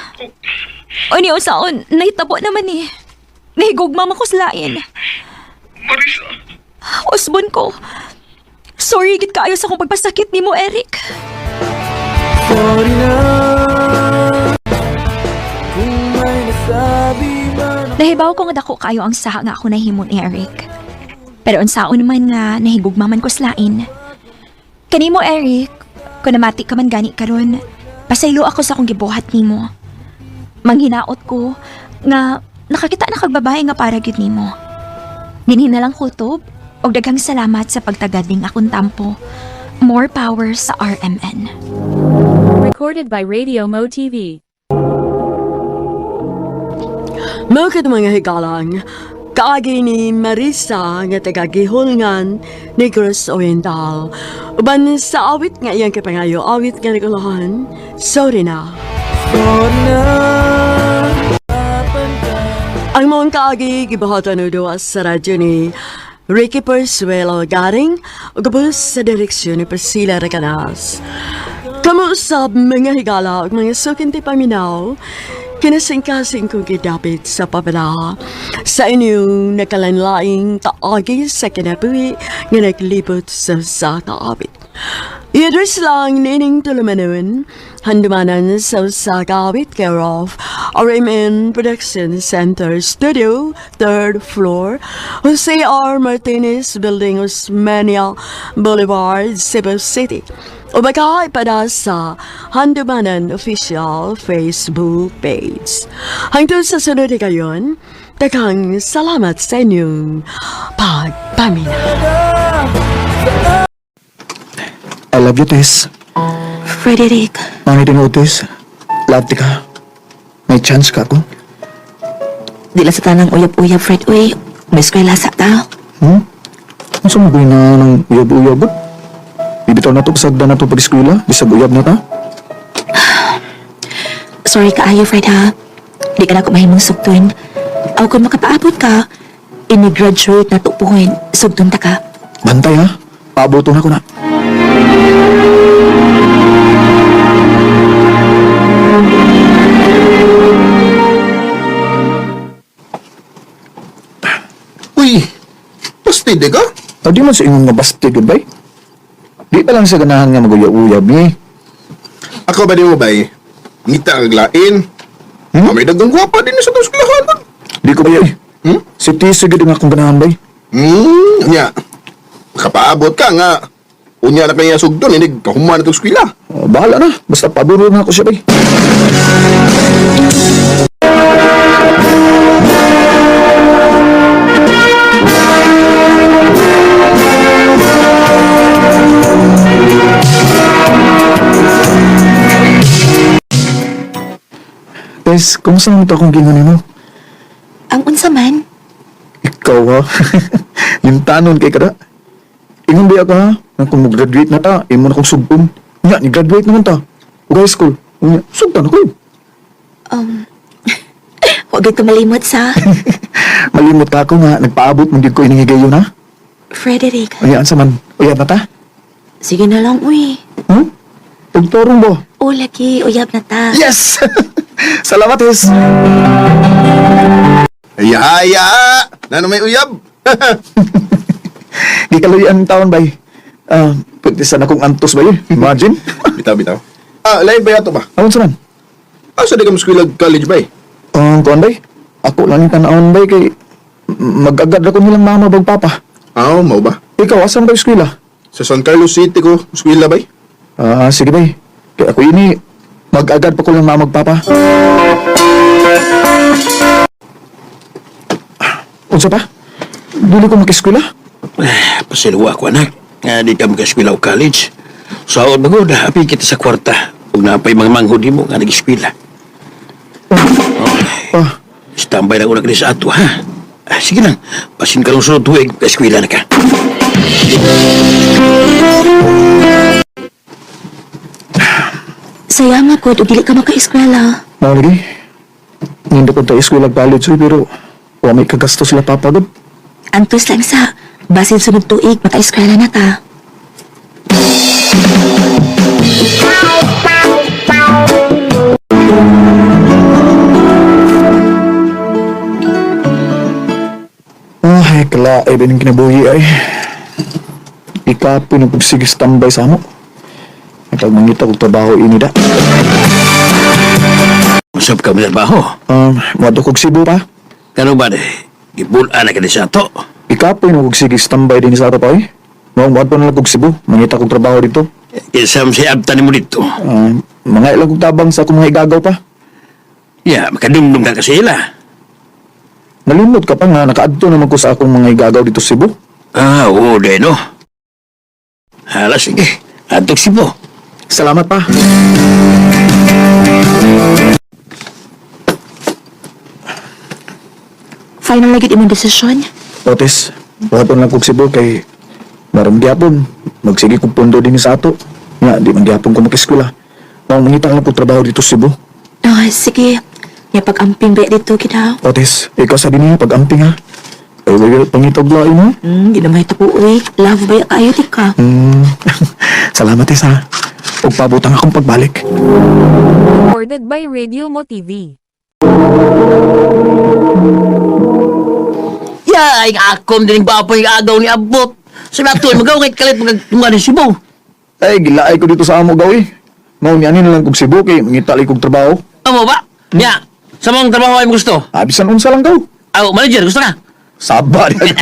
O niyo saon, nahitabo naman eh. Nahigugma man ko sa lain. Marisa, Usbon ko. Sorry gid kaayo sa akong pagpasakit nimo, Eric. Nahibaw ko nga dako kaayo ang saha nga ako nahimo ni Eric. Pero unsaon man nga nahigugma man ko sa lain. Kanimo Eric, kung namati ka man gani karon, pasaylo ako sa akong gibuhat nimo. Manghinaot ko nga nakakita na kag babae nga para gyud nimo. Dinhi na lang kutob og daghang salamat sa pagtagad ning akong tampo. More power sa RMN. Recorded by Radio Mo TV. Mao kadto mga higalang, kaagi ni Marisa nga taga Gihulngan, Negros Oriental. Uban sa awit nga iyang kapangayo, awit nga nagulahan, sorry na. Ang maong kaagi gibuhatan og duwa sa radyo ni Ricky Persuelo Garing ug gabos sa direksyon ni Priscilla Recanas. Kamo usab mga higala ug mga sukinti paminaw, kinasingkasing kong gidapit sa pabala sa inyong nakalanlaing kaagi sa kinabuhi nga naglibot sa sa kaawit. I-address lang nining tulumanon, handumanan sa Sagawit, care of RMN Production Center Studio, 3rd floor, Jose R. Martinez Building, Osmeña Boulevard, Cebu City. O baka ipada sa Handumanan Official Facebook page. Hangtod sa sunod kayon, daghang salamat sa inyong pagpamina. I love you, Tess. Frederick, Mangit mo, Tess. Love ti ka. May chance ka ako. Di lang sa tanang uyab-uyab, Fred. Uy, may eskwela sa ta. Hmm? Ano sa mga na ng uyab-uyab? Bibitaw na to, pasagda na to pag-eskwela. Bisag uyab na ta. Sorry kaayo, Fred, ha? Di ka na ako mahimong sugtun. Aw, kung makapaabot ka, ini-graduate na tupuhin, sugtun ta ka. Bantay ha. Paaboto na ko na. Uy, pastid ka? Ah, di man sa ingon nga basti, goodbye. Di pa lang sa ganahan nga mag-uyab-uyab ni. Ako ba di mo bay? Ngita ang lain. Hmm? May dagang gwapa din sa itong eskwelahan. Di ko ba eh. Hmm? Si Tisa gid nga akong ganahan bay. Nya. Makapaabot ka nga. Unya na kaya sugdon, inig kahuman na itong eskwela. Oh, bahala na. Basta paburo na ako siya bay. Tess, kumusta naman ito akong gingon mo? Ang unsa man, Ikaw ha? Yung tanon kay kada. Ingon ba ka ha? Nga kung mag-graduate na ta, imo na kong sugpon. Nya, ni-graduate naman ta. Ug high school. Unya, sugtan ako. huwag ka malimot sa Malimot ka ako nga, nagpaabot man gyud ko ining higayon ha. Frederick. Unya, ansa man? Uyab na ta? Sige na lang, uy. Hmm? Pagtorong ba? O, lagi, uyab na ta. Yes! Salamat, Tess. Haya! Nano may uyab? Gikaluyan ang taon, bay. Ah, pwede sana kong antos ba yun? Imagine. Bitaw, bitaw. Ah, lain ba yato ba? Awan sa man? Ah, sa di ka mo eskwela college bay? Ang kuan bay? Ako lang yung tanawon bay kay mag-agad ako nilang mama bag papa. Ah, mau ba? Ikaw, asan ba yung eskwela? Sa San Carlos City ko, eskwela bay? Ah, sige bay. Kaya ako ini, mag-agad pa ko lang mama papa. Unsa pa? Dili ko makeskwela? Pasiluwa ko anak. Nga di ka makaeskwela o college. Sa magod, happy kita sa kwarta. Ug napay mga manghod mo nga nag-eskwela. Ah, Standby lang una ka sa ato, ha? Ah, sige lang. Pasin ka lang sunod tuig, eskwela na ka. Saya nga ko, ug dili ka maka-eskwela. mao lagi. Nindo ko ta eskwela college oy, pero wa may kagasto sila papa gud. Antos lang sa, basin sunod tuig, maka-eskwela na ta. Ay, kala, ay bining kinabuhi ay. Ikapoy ng pagsigis tambay sa amo. Nagkagmangita kong trabaho ini da. Masap ka mo trabaho. Moadto kog Cebu pa. Kano ba de? Gibulaan na ka di sa ato. Ikapoy na kog sige standby din sa ato pa eh. Mao moadto na lang kog Cebu, mangita kog trabaho dito. Kinsa man siya abtan nimo dito. Mga ilang kog tabang sa akong mga igagaw pa. Ya, makadumdum ka kasi ila. Nalimot ka pa nga nakaadto naman ko sa akong mga igagaw dito sa Cebu. Ah, oo, de, no? Hala, sige. Adtok Cebu. Salamat pa. Final na gyud imong desisyon. Otis, moadto na lang kog Cebu kay maram gyapon. Magsige kog pundo din sa ato. Nga di man gyapon ko makeskwela. Mao mangita lang kog trabaho dito sa Cebu. Oh, sige. Nga pag-amping ba dito kita. Otis, ikaw sa dinhi pag-amping ha. Ay, wala pangitog lain mo. Di na may tapo, uy. Love ba kayo di ka? Salamat, Tess, ha. Ug pabutang akong pagbalik. Recorded by Radio Mo TV. Ya, ay akom din bapoy agaw ni Abot. Sa ato magaw kay kalit magtunga ni Cebu. Ay, gilaay ko dito sa amo gawi. Mao ni ani na lang kog Cebu kay mangita kog trabaho. Amo ba? Ya, sa mong trabaho ay mo gusto. Ah, bisan unsa lang gaw. Aw, manager gusto ka? Saba di ka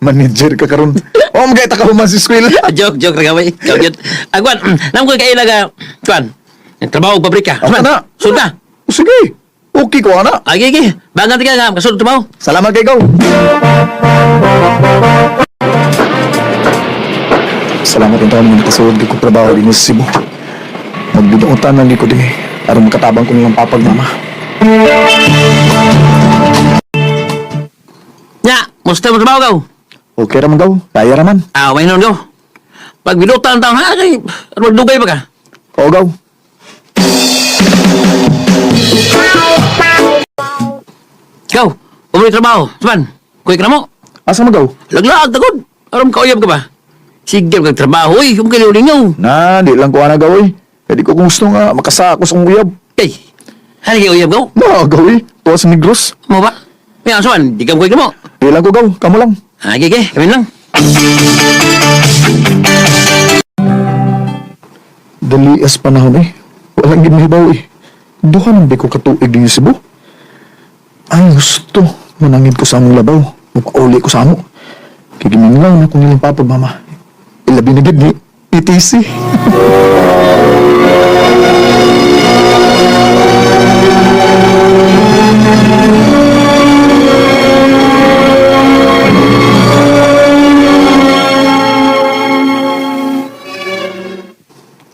manager ka karon. Oh, magay ta ka human sa eskwela. Ah, joke, joke ra gaway. Joke yun. Agwan, nam ko kay ilaga kuan. Trabaho og pabrika. Ako na. Sud na. Oh, sige. Okay ko ana. Agi gi. Bangan ka nga kasulod trabaho. Salamat kay gaw. Salamat yung taon nga nakasuod ko trabaho din sa Cebu. Magbinuotan lang ko din eh. Aron makatabang ko nilang papag mama. Nya, musta mo trabaho gaw? Okay ra man gaw, kaya ra man. Ah, may nun gaw. Pag binutan taon ha, kay magdugay pa ka. Oo gaw. Gaw, umay trabaho. Saban, kuy ka na mo. Asa man gaw? Laglaag tagod. Aron kauyab ka ba? Sige kag trabaho oy, kung kaliw-lingaw. Na, di lang ko ana gaw eh. Kaya di ko kung gusto nga makasako sa akong uyab. Kay, hani kay uyab gaw? Na, gaw eh. Tuwa sa Negros. Mo ba? May asuan, di ka kuy ka mo. Di lang ko gaw, kamo lang. Ah, gige, kami lang. Dali as panahon eh. Walang gid mahibaw eh. Duha nang di ko katuig din sa Cebu. Ay, gusto. Manangid ko sa among labaw. Mupauli ko sa amo. Kigiminglaw na ko nilang papag, mama. Ilabi na gid ni ETC.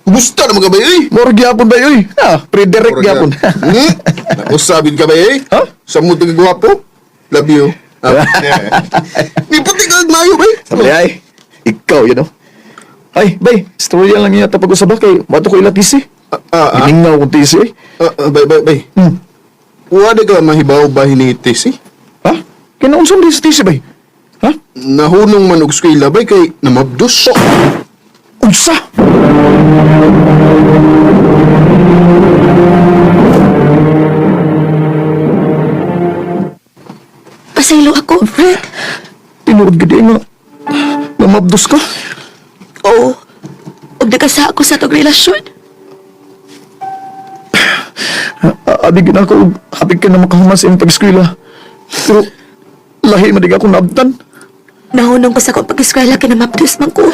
Kumusta naman ka ba eh? Moro gyapon ba yoy? Ah, Frederick gyapon. Nausabin ka ba eh? Ha? Sa mo gwapo? Love you. Ah, May puti ka mayo ba eh? Sabi ay, ikaw yun oh. Ay, bay, storya lang niya tapag usab kay mato ko ila TC. Giningaw kong TC eh. Bay, bay, bay. Wala ka mahibaw ba hinitis eh? Ha? Kinaunsan din sa TC bay? Ha? Nahunong man og eskwela bay kay namabdos. Unsa? Pasaylo ako, Fred. Tinuod gid eh nga namabdos ka. Oo. Ug nagkasa ako sa atong relasyon. Abi gid ako og happy ka na makahuman sa imong pag-eskwela. Pero lahi man dig ako naabtan. Nahunong ko sa akong pag-eskwela kay namabdos man ko.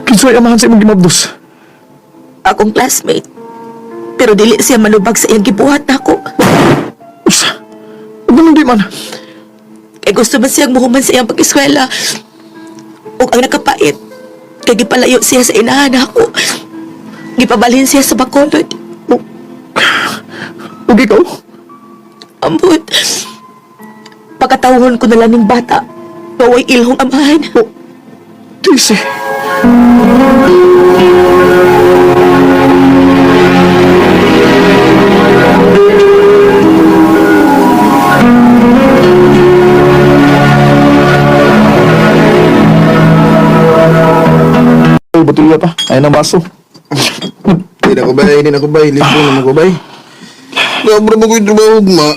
Kinsay amahan sa imong gimabdos? Akong classmate. Pero dili siya manubag sa iyang gibuhat nako. Unsa? Ug di man. Kay gusto man siyang muhuman sa iyang pag-eskwela. Ug ang nakapait, kay gipalayo siya sa inahan nako. Gipabalhin siya sa Bacolod. Ug ikaw? Ambot. Pagkatawhon ko na lang ng bata. Baway ilhong amahan. Oh, TC. Ay, botella pa. Ay, ng baso. Hindi na ko bay, hindi na ko bay. Libre naman ko bay. Sobra mo ko yung trabaho ma.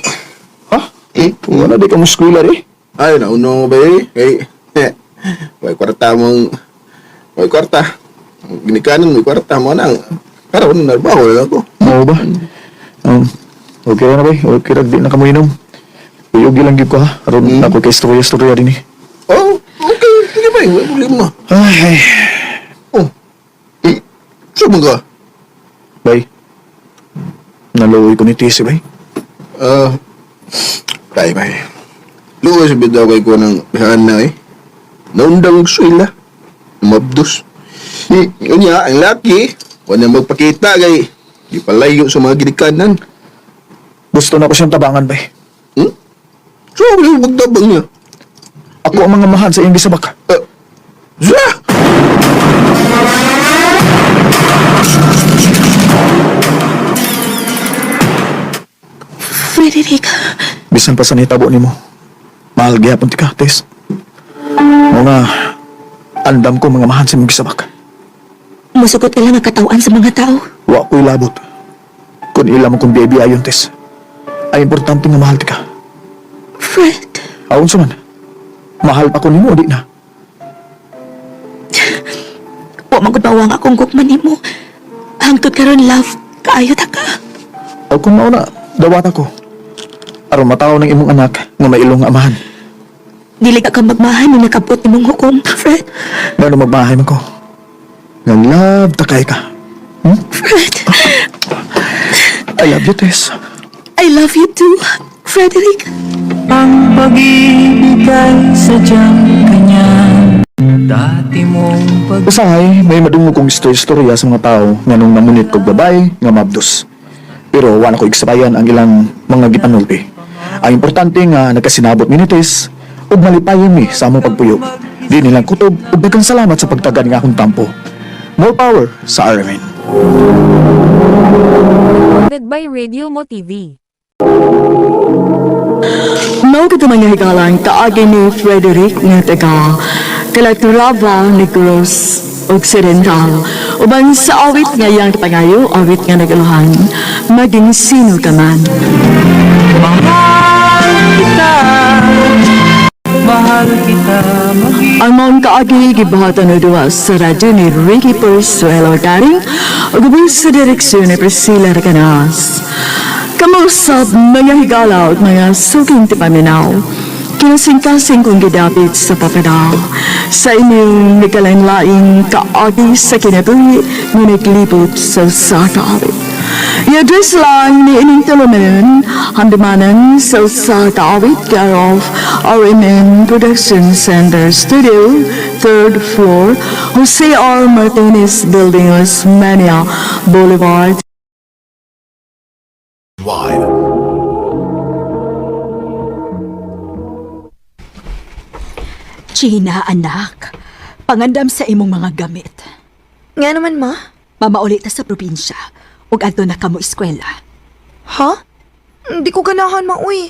Ha? Eh, wala di ka mo eskwela eh. Ay, nauna ko bay. Kay, eh, may kwarta mong, may kwarta. Ginikanan, may kwarta mo nang. Karon, narbaho na ako. Oo ba? Okay na ba? Okay ra, di na ka mo inom. Uyugi lang gyud ko ha. Aron ako kay istorya-istorya din eh. Oh, okay. Sige bay, wala problema. Ay, ay. Oh. Eh, saan ka? Bay. Naluoy ko ni TC, bay. Ah, bay, bay. Luwas bitaw kay ko ng bihaan na eh. Naundang swila. Mabdos. Unya, ang laki, wala magpakita kay di palayo sa mga ginikanan. Gusto na ko siyang tabangan, bay. Hmm? So, wala yung magtabang niya. Ako ang mga mahan sa iyong gisabak. Zah! Frederick, Bisan pa sa nitabo nimo. Mahal gihapon ti ka, Tess. Mga andam ko mga mahan sa imong gisabak. musugot ka lang ang katawan sa mga tao. Wa ko'y labot. Kung ila mo kung baby ayon, Tess. Ay importante nga mahal ti ka. Fred, Aon sa man. Mahal pa ko nimo o di na. wa man gud mawang akong gugma nimo. Hangtod karon love, kaayo ta ka. O kung mauna, dawat ako. Aron mataw ng imong anak nga may ilong amahan. Dili ka magmahan ni nakabot nimong hukom, Fred. Ngano magmahay man ko. Nga love takay ka. Fred, I love you, Tess. I love you too, Frederick. Ang pag-ibig ay sadyang kanya. Usahay, may madungog kong istorya sa mga tao nga nung namunit kog babae nga mabdos. Pero wala ko igsabayan ang ilang mga gipanulti. Ang importante nga nagkasinabot mi ni Tess ug malipayon mi sa among pagpuyo. Di nilang kutob ug daghang salamat sa pagtagan nga akong tampo. More power sa RMN. Recorded by Radio Mo TV. Mao kato mga higalang kaagi ni Frederick nga taga Calatrava, Negros Occidental. Uban sa awit nga iyang kapangayo, awit nga nagaluhan, maging sino ka man. Ang maong kaagi gibahatan o duwa sa radyo ni Ricky Persuelo Garing ug ubos sa direksyon ni Priscilla Recanas. Kamausap mga higala at mga suking tipaminaw. Kinasingkasing kong gidapit sa papadal sa inyong nagkalain-laing kaagi sa kinabuhi nga naglibot sa usa ka awit. I-address lang ni ining tulumanon, handumanan sa usa ka awit, care of RMN Production Center Studio, third floor, Jose R. Martinez Building, Osmania Boulevard. Gina, anak. Pangandam sa imong mga gamit. Nga naman, ma. Mamauli ta sa probinsya. Ug adto na kamo eskwela. Ha? Hindi ko ganahan, ma, uy.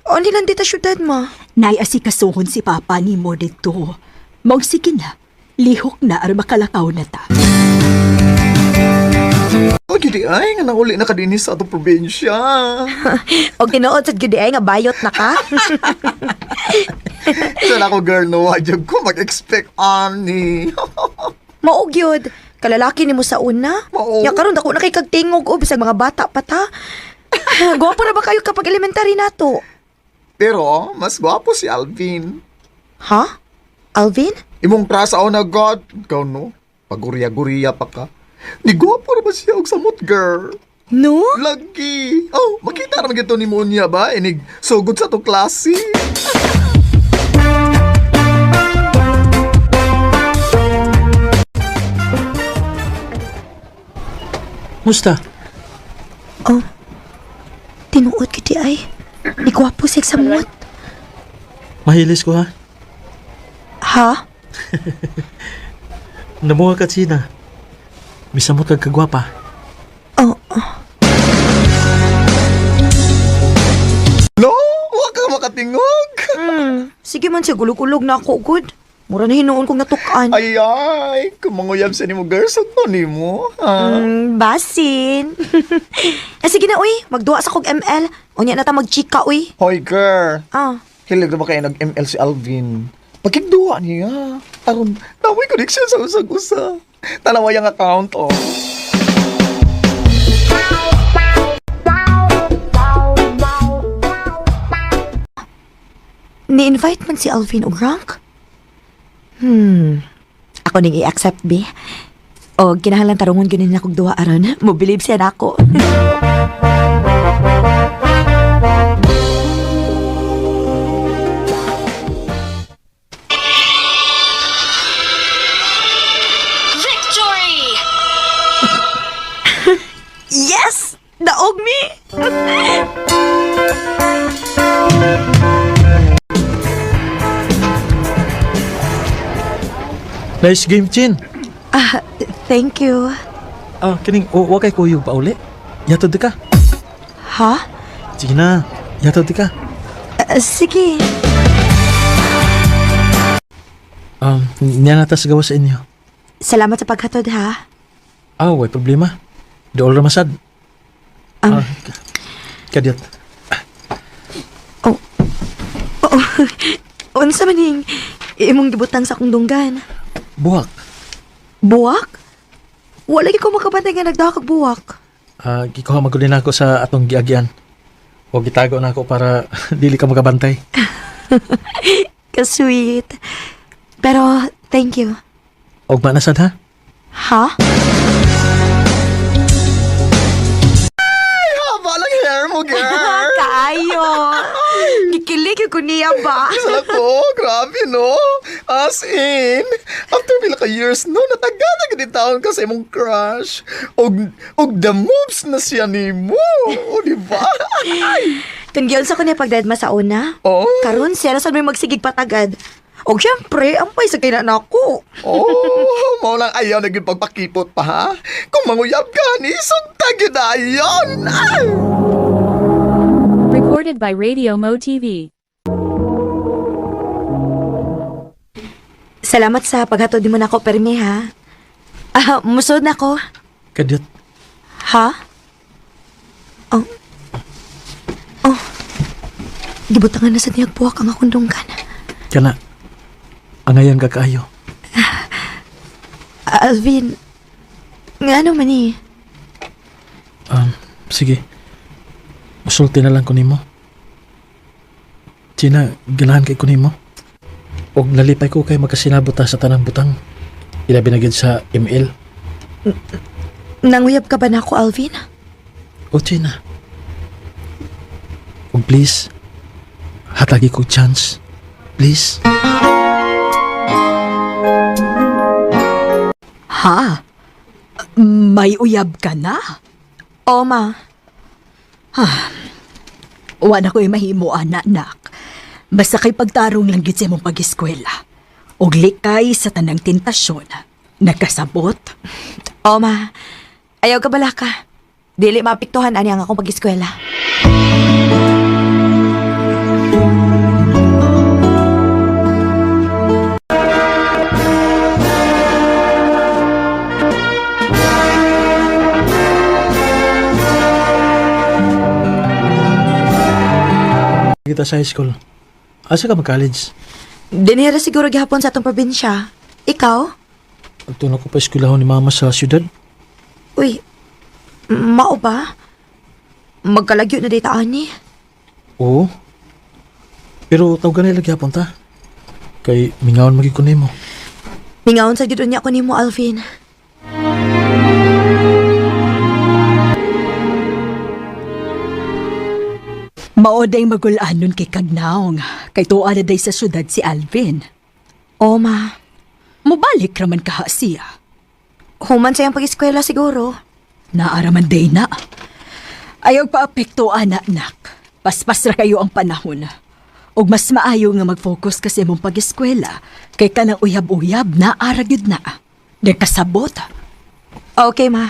Only lang dito syudad, ma. Nay asikasuhon si Papa nimo didto. Maong sige na. Lihok na aron makalakaw na ta. O gidi ay nga nauli na ka dinhi sa atong probinsya. Og tinuod sad gyud ay nga bayot na ka. Sana ako girl no, wajag ko mag-expect ani. Mao gyud. Kalalaki nimo sa una. Mao. Nya karon dako na kay kag tingog o bisag mga bata pa ta. Gwapo na ba kayo kapag elementary nato? Pero mas gwapo si Alvin. Ha? Alvin? Imong trasa o na God. Ikaw no, paguriya-guriya pa ka. Ni gwapo ra ba siya og samot girl? No? Lagi. Oh, makita ra man gito ni Monya ba? Inig sugod sa to klase. Musta? Oh. Tinuod gyud di ay. Ni gwapo siya sa samot. Mahilis ko ha. Ha? Namuha ka, China. Misamot kag kagwapa. Oh, No, wa ka makatingog. Sige man siya gulog-ulog na ako gud. Mura na hinuon kong natukan. Ay ay, kumanguyab sa nimo girl sa to nimo. Ha? Basin. eh, sige na, uy. Magduwa sa kog ML. Unya na ta magchika, uy. Hoy girl. Ah. Hilig na ba kayo nag-ML si Alvin? Pagkigduwa niya. Aron, namoy connection sa usag-usa. Tanawa yung account, oh. Ni-invite man si Alvin og rank? Ako ning i-accept, be. O, kinahanglan tarungon gyud na kog duwa aron. Mo believe siya nako. Victory! Yes! Daog mi! Nice game, Chin. Ah, thank you. Ah, kining, wa kay kuyog pa uli. Yatod di ka. Ha? Sige na, yatod di ka. Ah, sige. Niya na ta sa gawa sa inyo. Salamat sa paghatod, ha? Ah, way problema. Dool ra masad. Ah, kadyat. Oh. Unsa man ning imong gibutang sa akong dunggan? Buhak. Buwak? Wala gyud ko makabantay nga nagdaha kag buwak. Ah, gikuha maguli na ako sa atong giagyan. O gitago na ako para dili ka makabantay. Ka-sweet. Pero, thank you. Og manasad ha? Ha? Haba lang hair mo, girl. Kaayo! Gikilig ko niya ba? Isa ko, grabe no. As in, after pila ka years, no, natagana gid taon ka sa imong crush. Og the moves na siya nimo. O, di ba? Ay! Kung giyon sa ko niya pagdadma sa una, Oh. karon siya na sad may magsigig patagad. Og syempre, ampay sa kay na nako. Oh, mao lang ayaw na gyud pagpakipot pa ha. Kung manguyab ka ni sugta gyud ayon. Ay! Recorded by Radio Mo TV. Salamat sa paghatod nimo nako permi ha. Ah, musod na ko. Kadyot, Ha? Oh. Oh. Gibutangan na sa niyag buwak ang akong dunggan. kana. Angayan ka kaayo. Ah, Alvin, nga ano man eh? Sige. Musulti na lang ko nimo. Gina, ganahan kay ko nimo. Og nalipay ko kay magkasinabot ta sa tanang butang. Ilabi na gyud sa ML. Nanguyab ka ba na ako, Alvin? O Gina. Og please, hatagi ko chance. Please. Ha? May uyab ka na? Oo, ma. Wa na ko'y mahimo, anak, nak. Basta kay pagtarong lang gid sa imong pag-eskwela. Og likay sa tanang tentasyon. Nagkasabot? Oo, ma. Ayaw ka bala ka. Dili maapektuhan ani ang akong pag-eskwela. Kita sa high school. Asa ka mag-college? Dinira siguro gihapon sa atong probinsya. Ikaw? Adto na ko pa eskwelahon ni mama sa syudad. Uy, mao ba? Magkalagyo na data ani. Oo. Pero tawgan nila gyapon ta. Kay mingaon magig ko nimo. Mingaon sa gid unya ko nimo, Alvin. Maoday magulanon kay Kagnaong. Kay tuwa na day sa syudad si Alvin. Oo, ma. Mubalik raman kaha siya. Human sa iyang pag-eskwela siguro. Naaraman day na. Ayaw paapekto, anak, nak. Paspas ra kayo ang panahon. Og mas maayo nga mag-focus kasi imong pag-eskwela kay kanang uyab-uyab na gyud na. Nagkasabot. Okay, ma.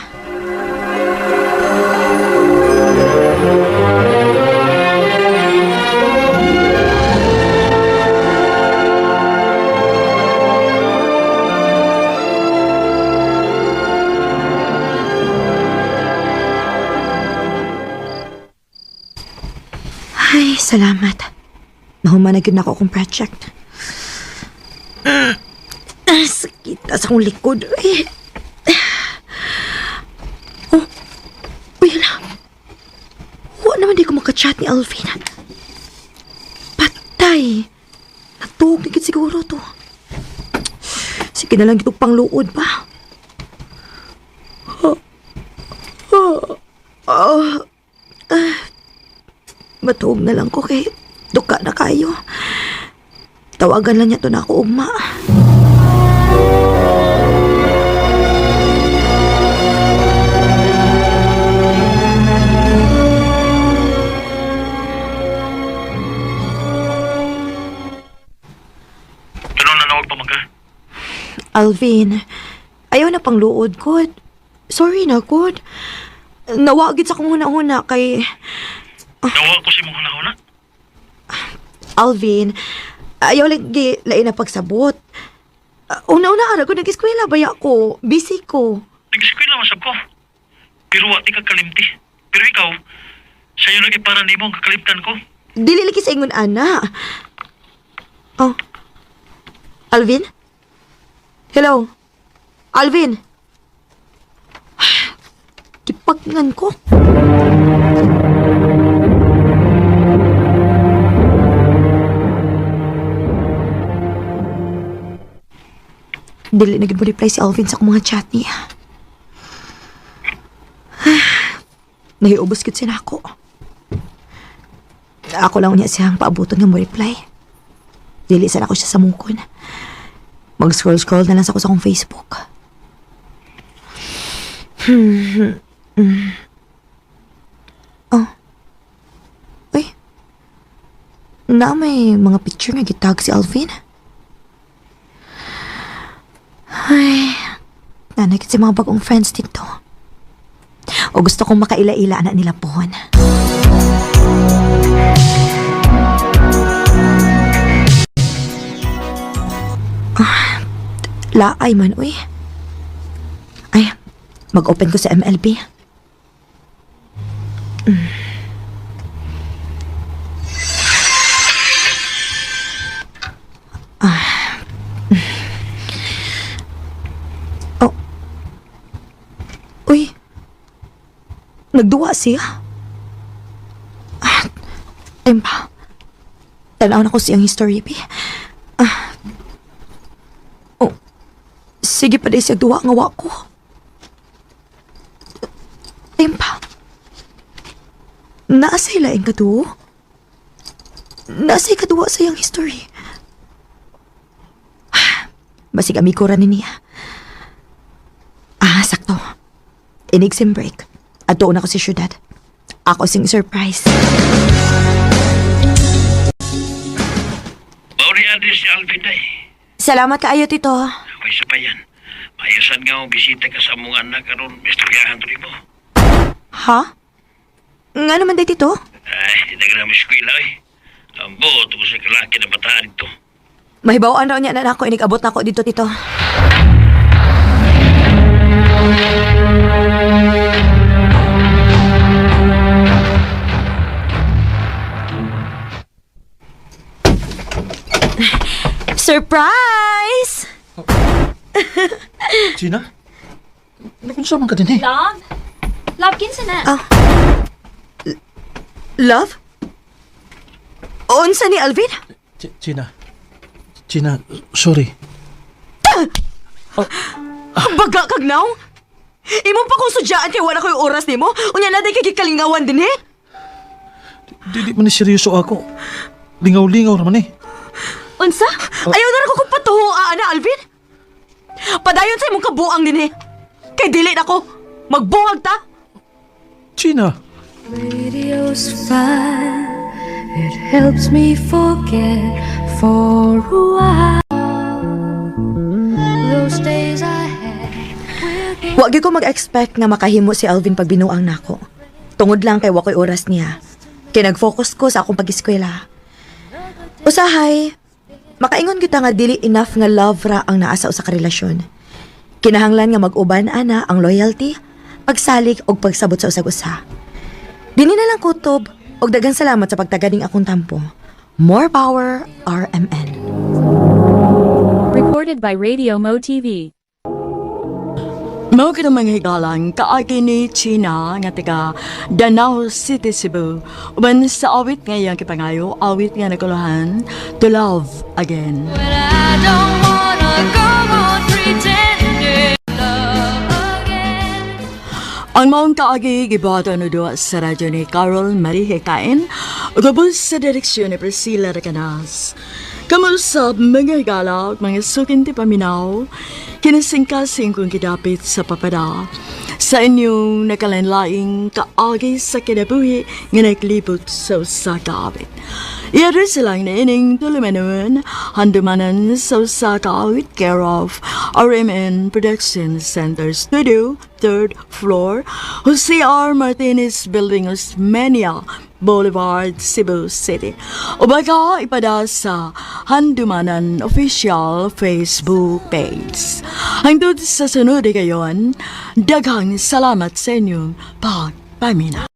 Ay, salamat. Nahuman na gyud na ako akong project. Ah, sakit na sa akong likod. Ay. Oh, uy, hala. Wa naman di ko makachat ni Alvin. Patay. Natuog na gid siguro to. Sige na lang gitong pangluod pa. Oh, oh, oh, ah. Matuog na lang ko kay duka na kayo. Tawagan lang niya to na ako ugma. Ano nanawag pa man ka? Alvin, ayaw na pangluod ko. Sorry na, good. Nawagit sa kong huna-huna kay Nawa ko si mong hunahuna. Alvin. Ayaw lagi lain na pagsabot. Una-una ara ko, nag-eskwela ba ko? Busy ko. Nag-eskwela man sab ko. Pero wa ti ka kalimti. Pero ikaw, sayo lagi para nimo ang kakalimtan ko. Dili lagi sa ingon ana. Oh. Alvin? Hello? Alvin? Kipagnan ko. Dili na gid mo reply si Alvin sa akong mga chat niya. Nahiubos gid siya nako. Ako lang niya siyang paabuton nga mo reply. Dili sana ko siya sa mungkon. Mag-scroll-scroll na lang sa ko sa akong Facebook. Oh. Uy. Na may mga picture nga gitag si Alvin. Ay, nanakit si mga bagong friends dito. O gusto kong makaila-ila na nila pohon. Ah, laay man, uy. Ay, mag-open ko sa MLB. Oh. Uy. Nagduwa siya. Ah, time pa. Tanaw na ko siyang history, bi. Ah. Oh. Sige pa di siya duwa nga wa ko. Time pa. Naasay laing katuo? Naasay kaduwa sa iyang history? Ah, basig amigo ra ni niya. Ah, sakto. Inig sim break. Adto na ko sa syudad. Ako sing surprise. Mauri address si Alvin day. Salamat kaayo, Tito. May sabayan. Maayusan nga ang bisita ka sa mong anak karon, istoryahan to mo. Ha? Nga naman day, Tito? Ay, di na eskwela eh. Ang buot ko sa kalaki na bataan dito. Mahibawaan raw niya na ako. Inig abot na ako dito, Tito. Surprise! Gina? Nakunsa man ka din eh. Love? Love, kinsa na? Ah. Love? Unsa ni Alvin? Gina. Gina, sorry. Baga kag naw? Imo pa kong sudyaan kay wala ko'y oras nimo. Unya na day kay gikalingawan din eh. Dili man ni seryoso ako. Lingaw-lingaw naman eh. Unsa? Ayaw na ra ko kung patuho, ana Alvin. Padayon sa imong kabuang din eh. Kay dili na ko. Magbuwag ta. Gina! Radio's fine. It helps me forget for a while. Those days I had. Wa gyud ko mag-expect nga makahimo si Alvin pag binuang nako. Tungod lang kay wa ko'y oras niya. Kay nag-focus ko sa akong pag-eskwela. Usahay, makaingon gyud ta nga dili enough nga love ra ang naa sa usa ka relasyon. Kinahanglan nga mag-uban ana ang loyalty, pagsalig og pagsabot sa usag usa. Dini na lang kutob og daghang salamat sa pagtaganing akong tampo. More power, RMN. Recorded by Radio Mo TV. Mao kita mga higalang kaagi ni China nga taga Danao City, Cebu. Uban sa awit nga iyang kipangayo, awit nga nakuluhan, To Love Again. But I don't wanna go on pretending love again. Ang maong kaagi gibuhaton no duwa sa radyo ni Carol Marie Hekain, ugabos sa direksyon ni Priscilla Recanas. Kamusap mga higala ug mga sukin ti paminaw, kinasingkasing kong gidapit sa papada. Sa inyong nakalanlaing kaagi sa kinabuhi nga naglibot sa usa ka awit. Iyari silang niining tulumanon, handumanan sa usa ka awit care of RMN Production Center Studio, 3rd floor, Jose R. Martinez Building, Osmeña Boulevard, Cebu City. O baka ipada sa Handumanan Official Facebook page. Hangtod sa sunod gayon, daghang salamat sa inyong pagpamina.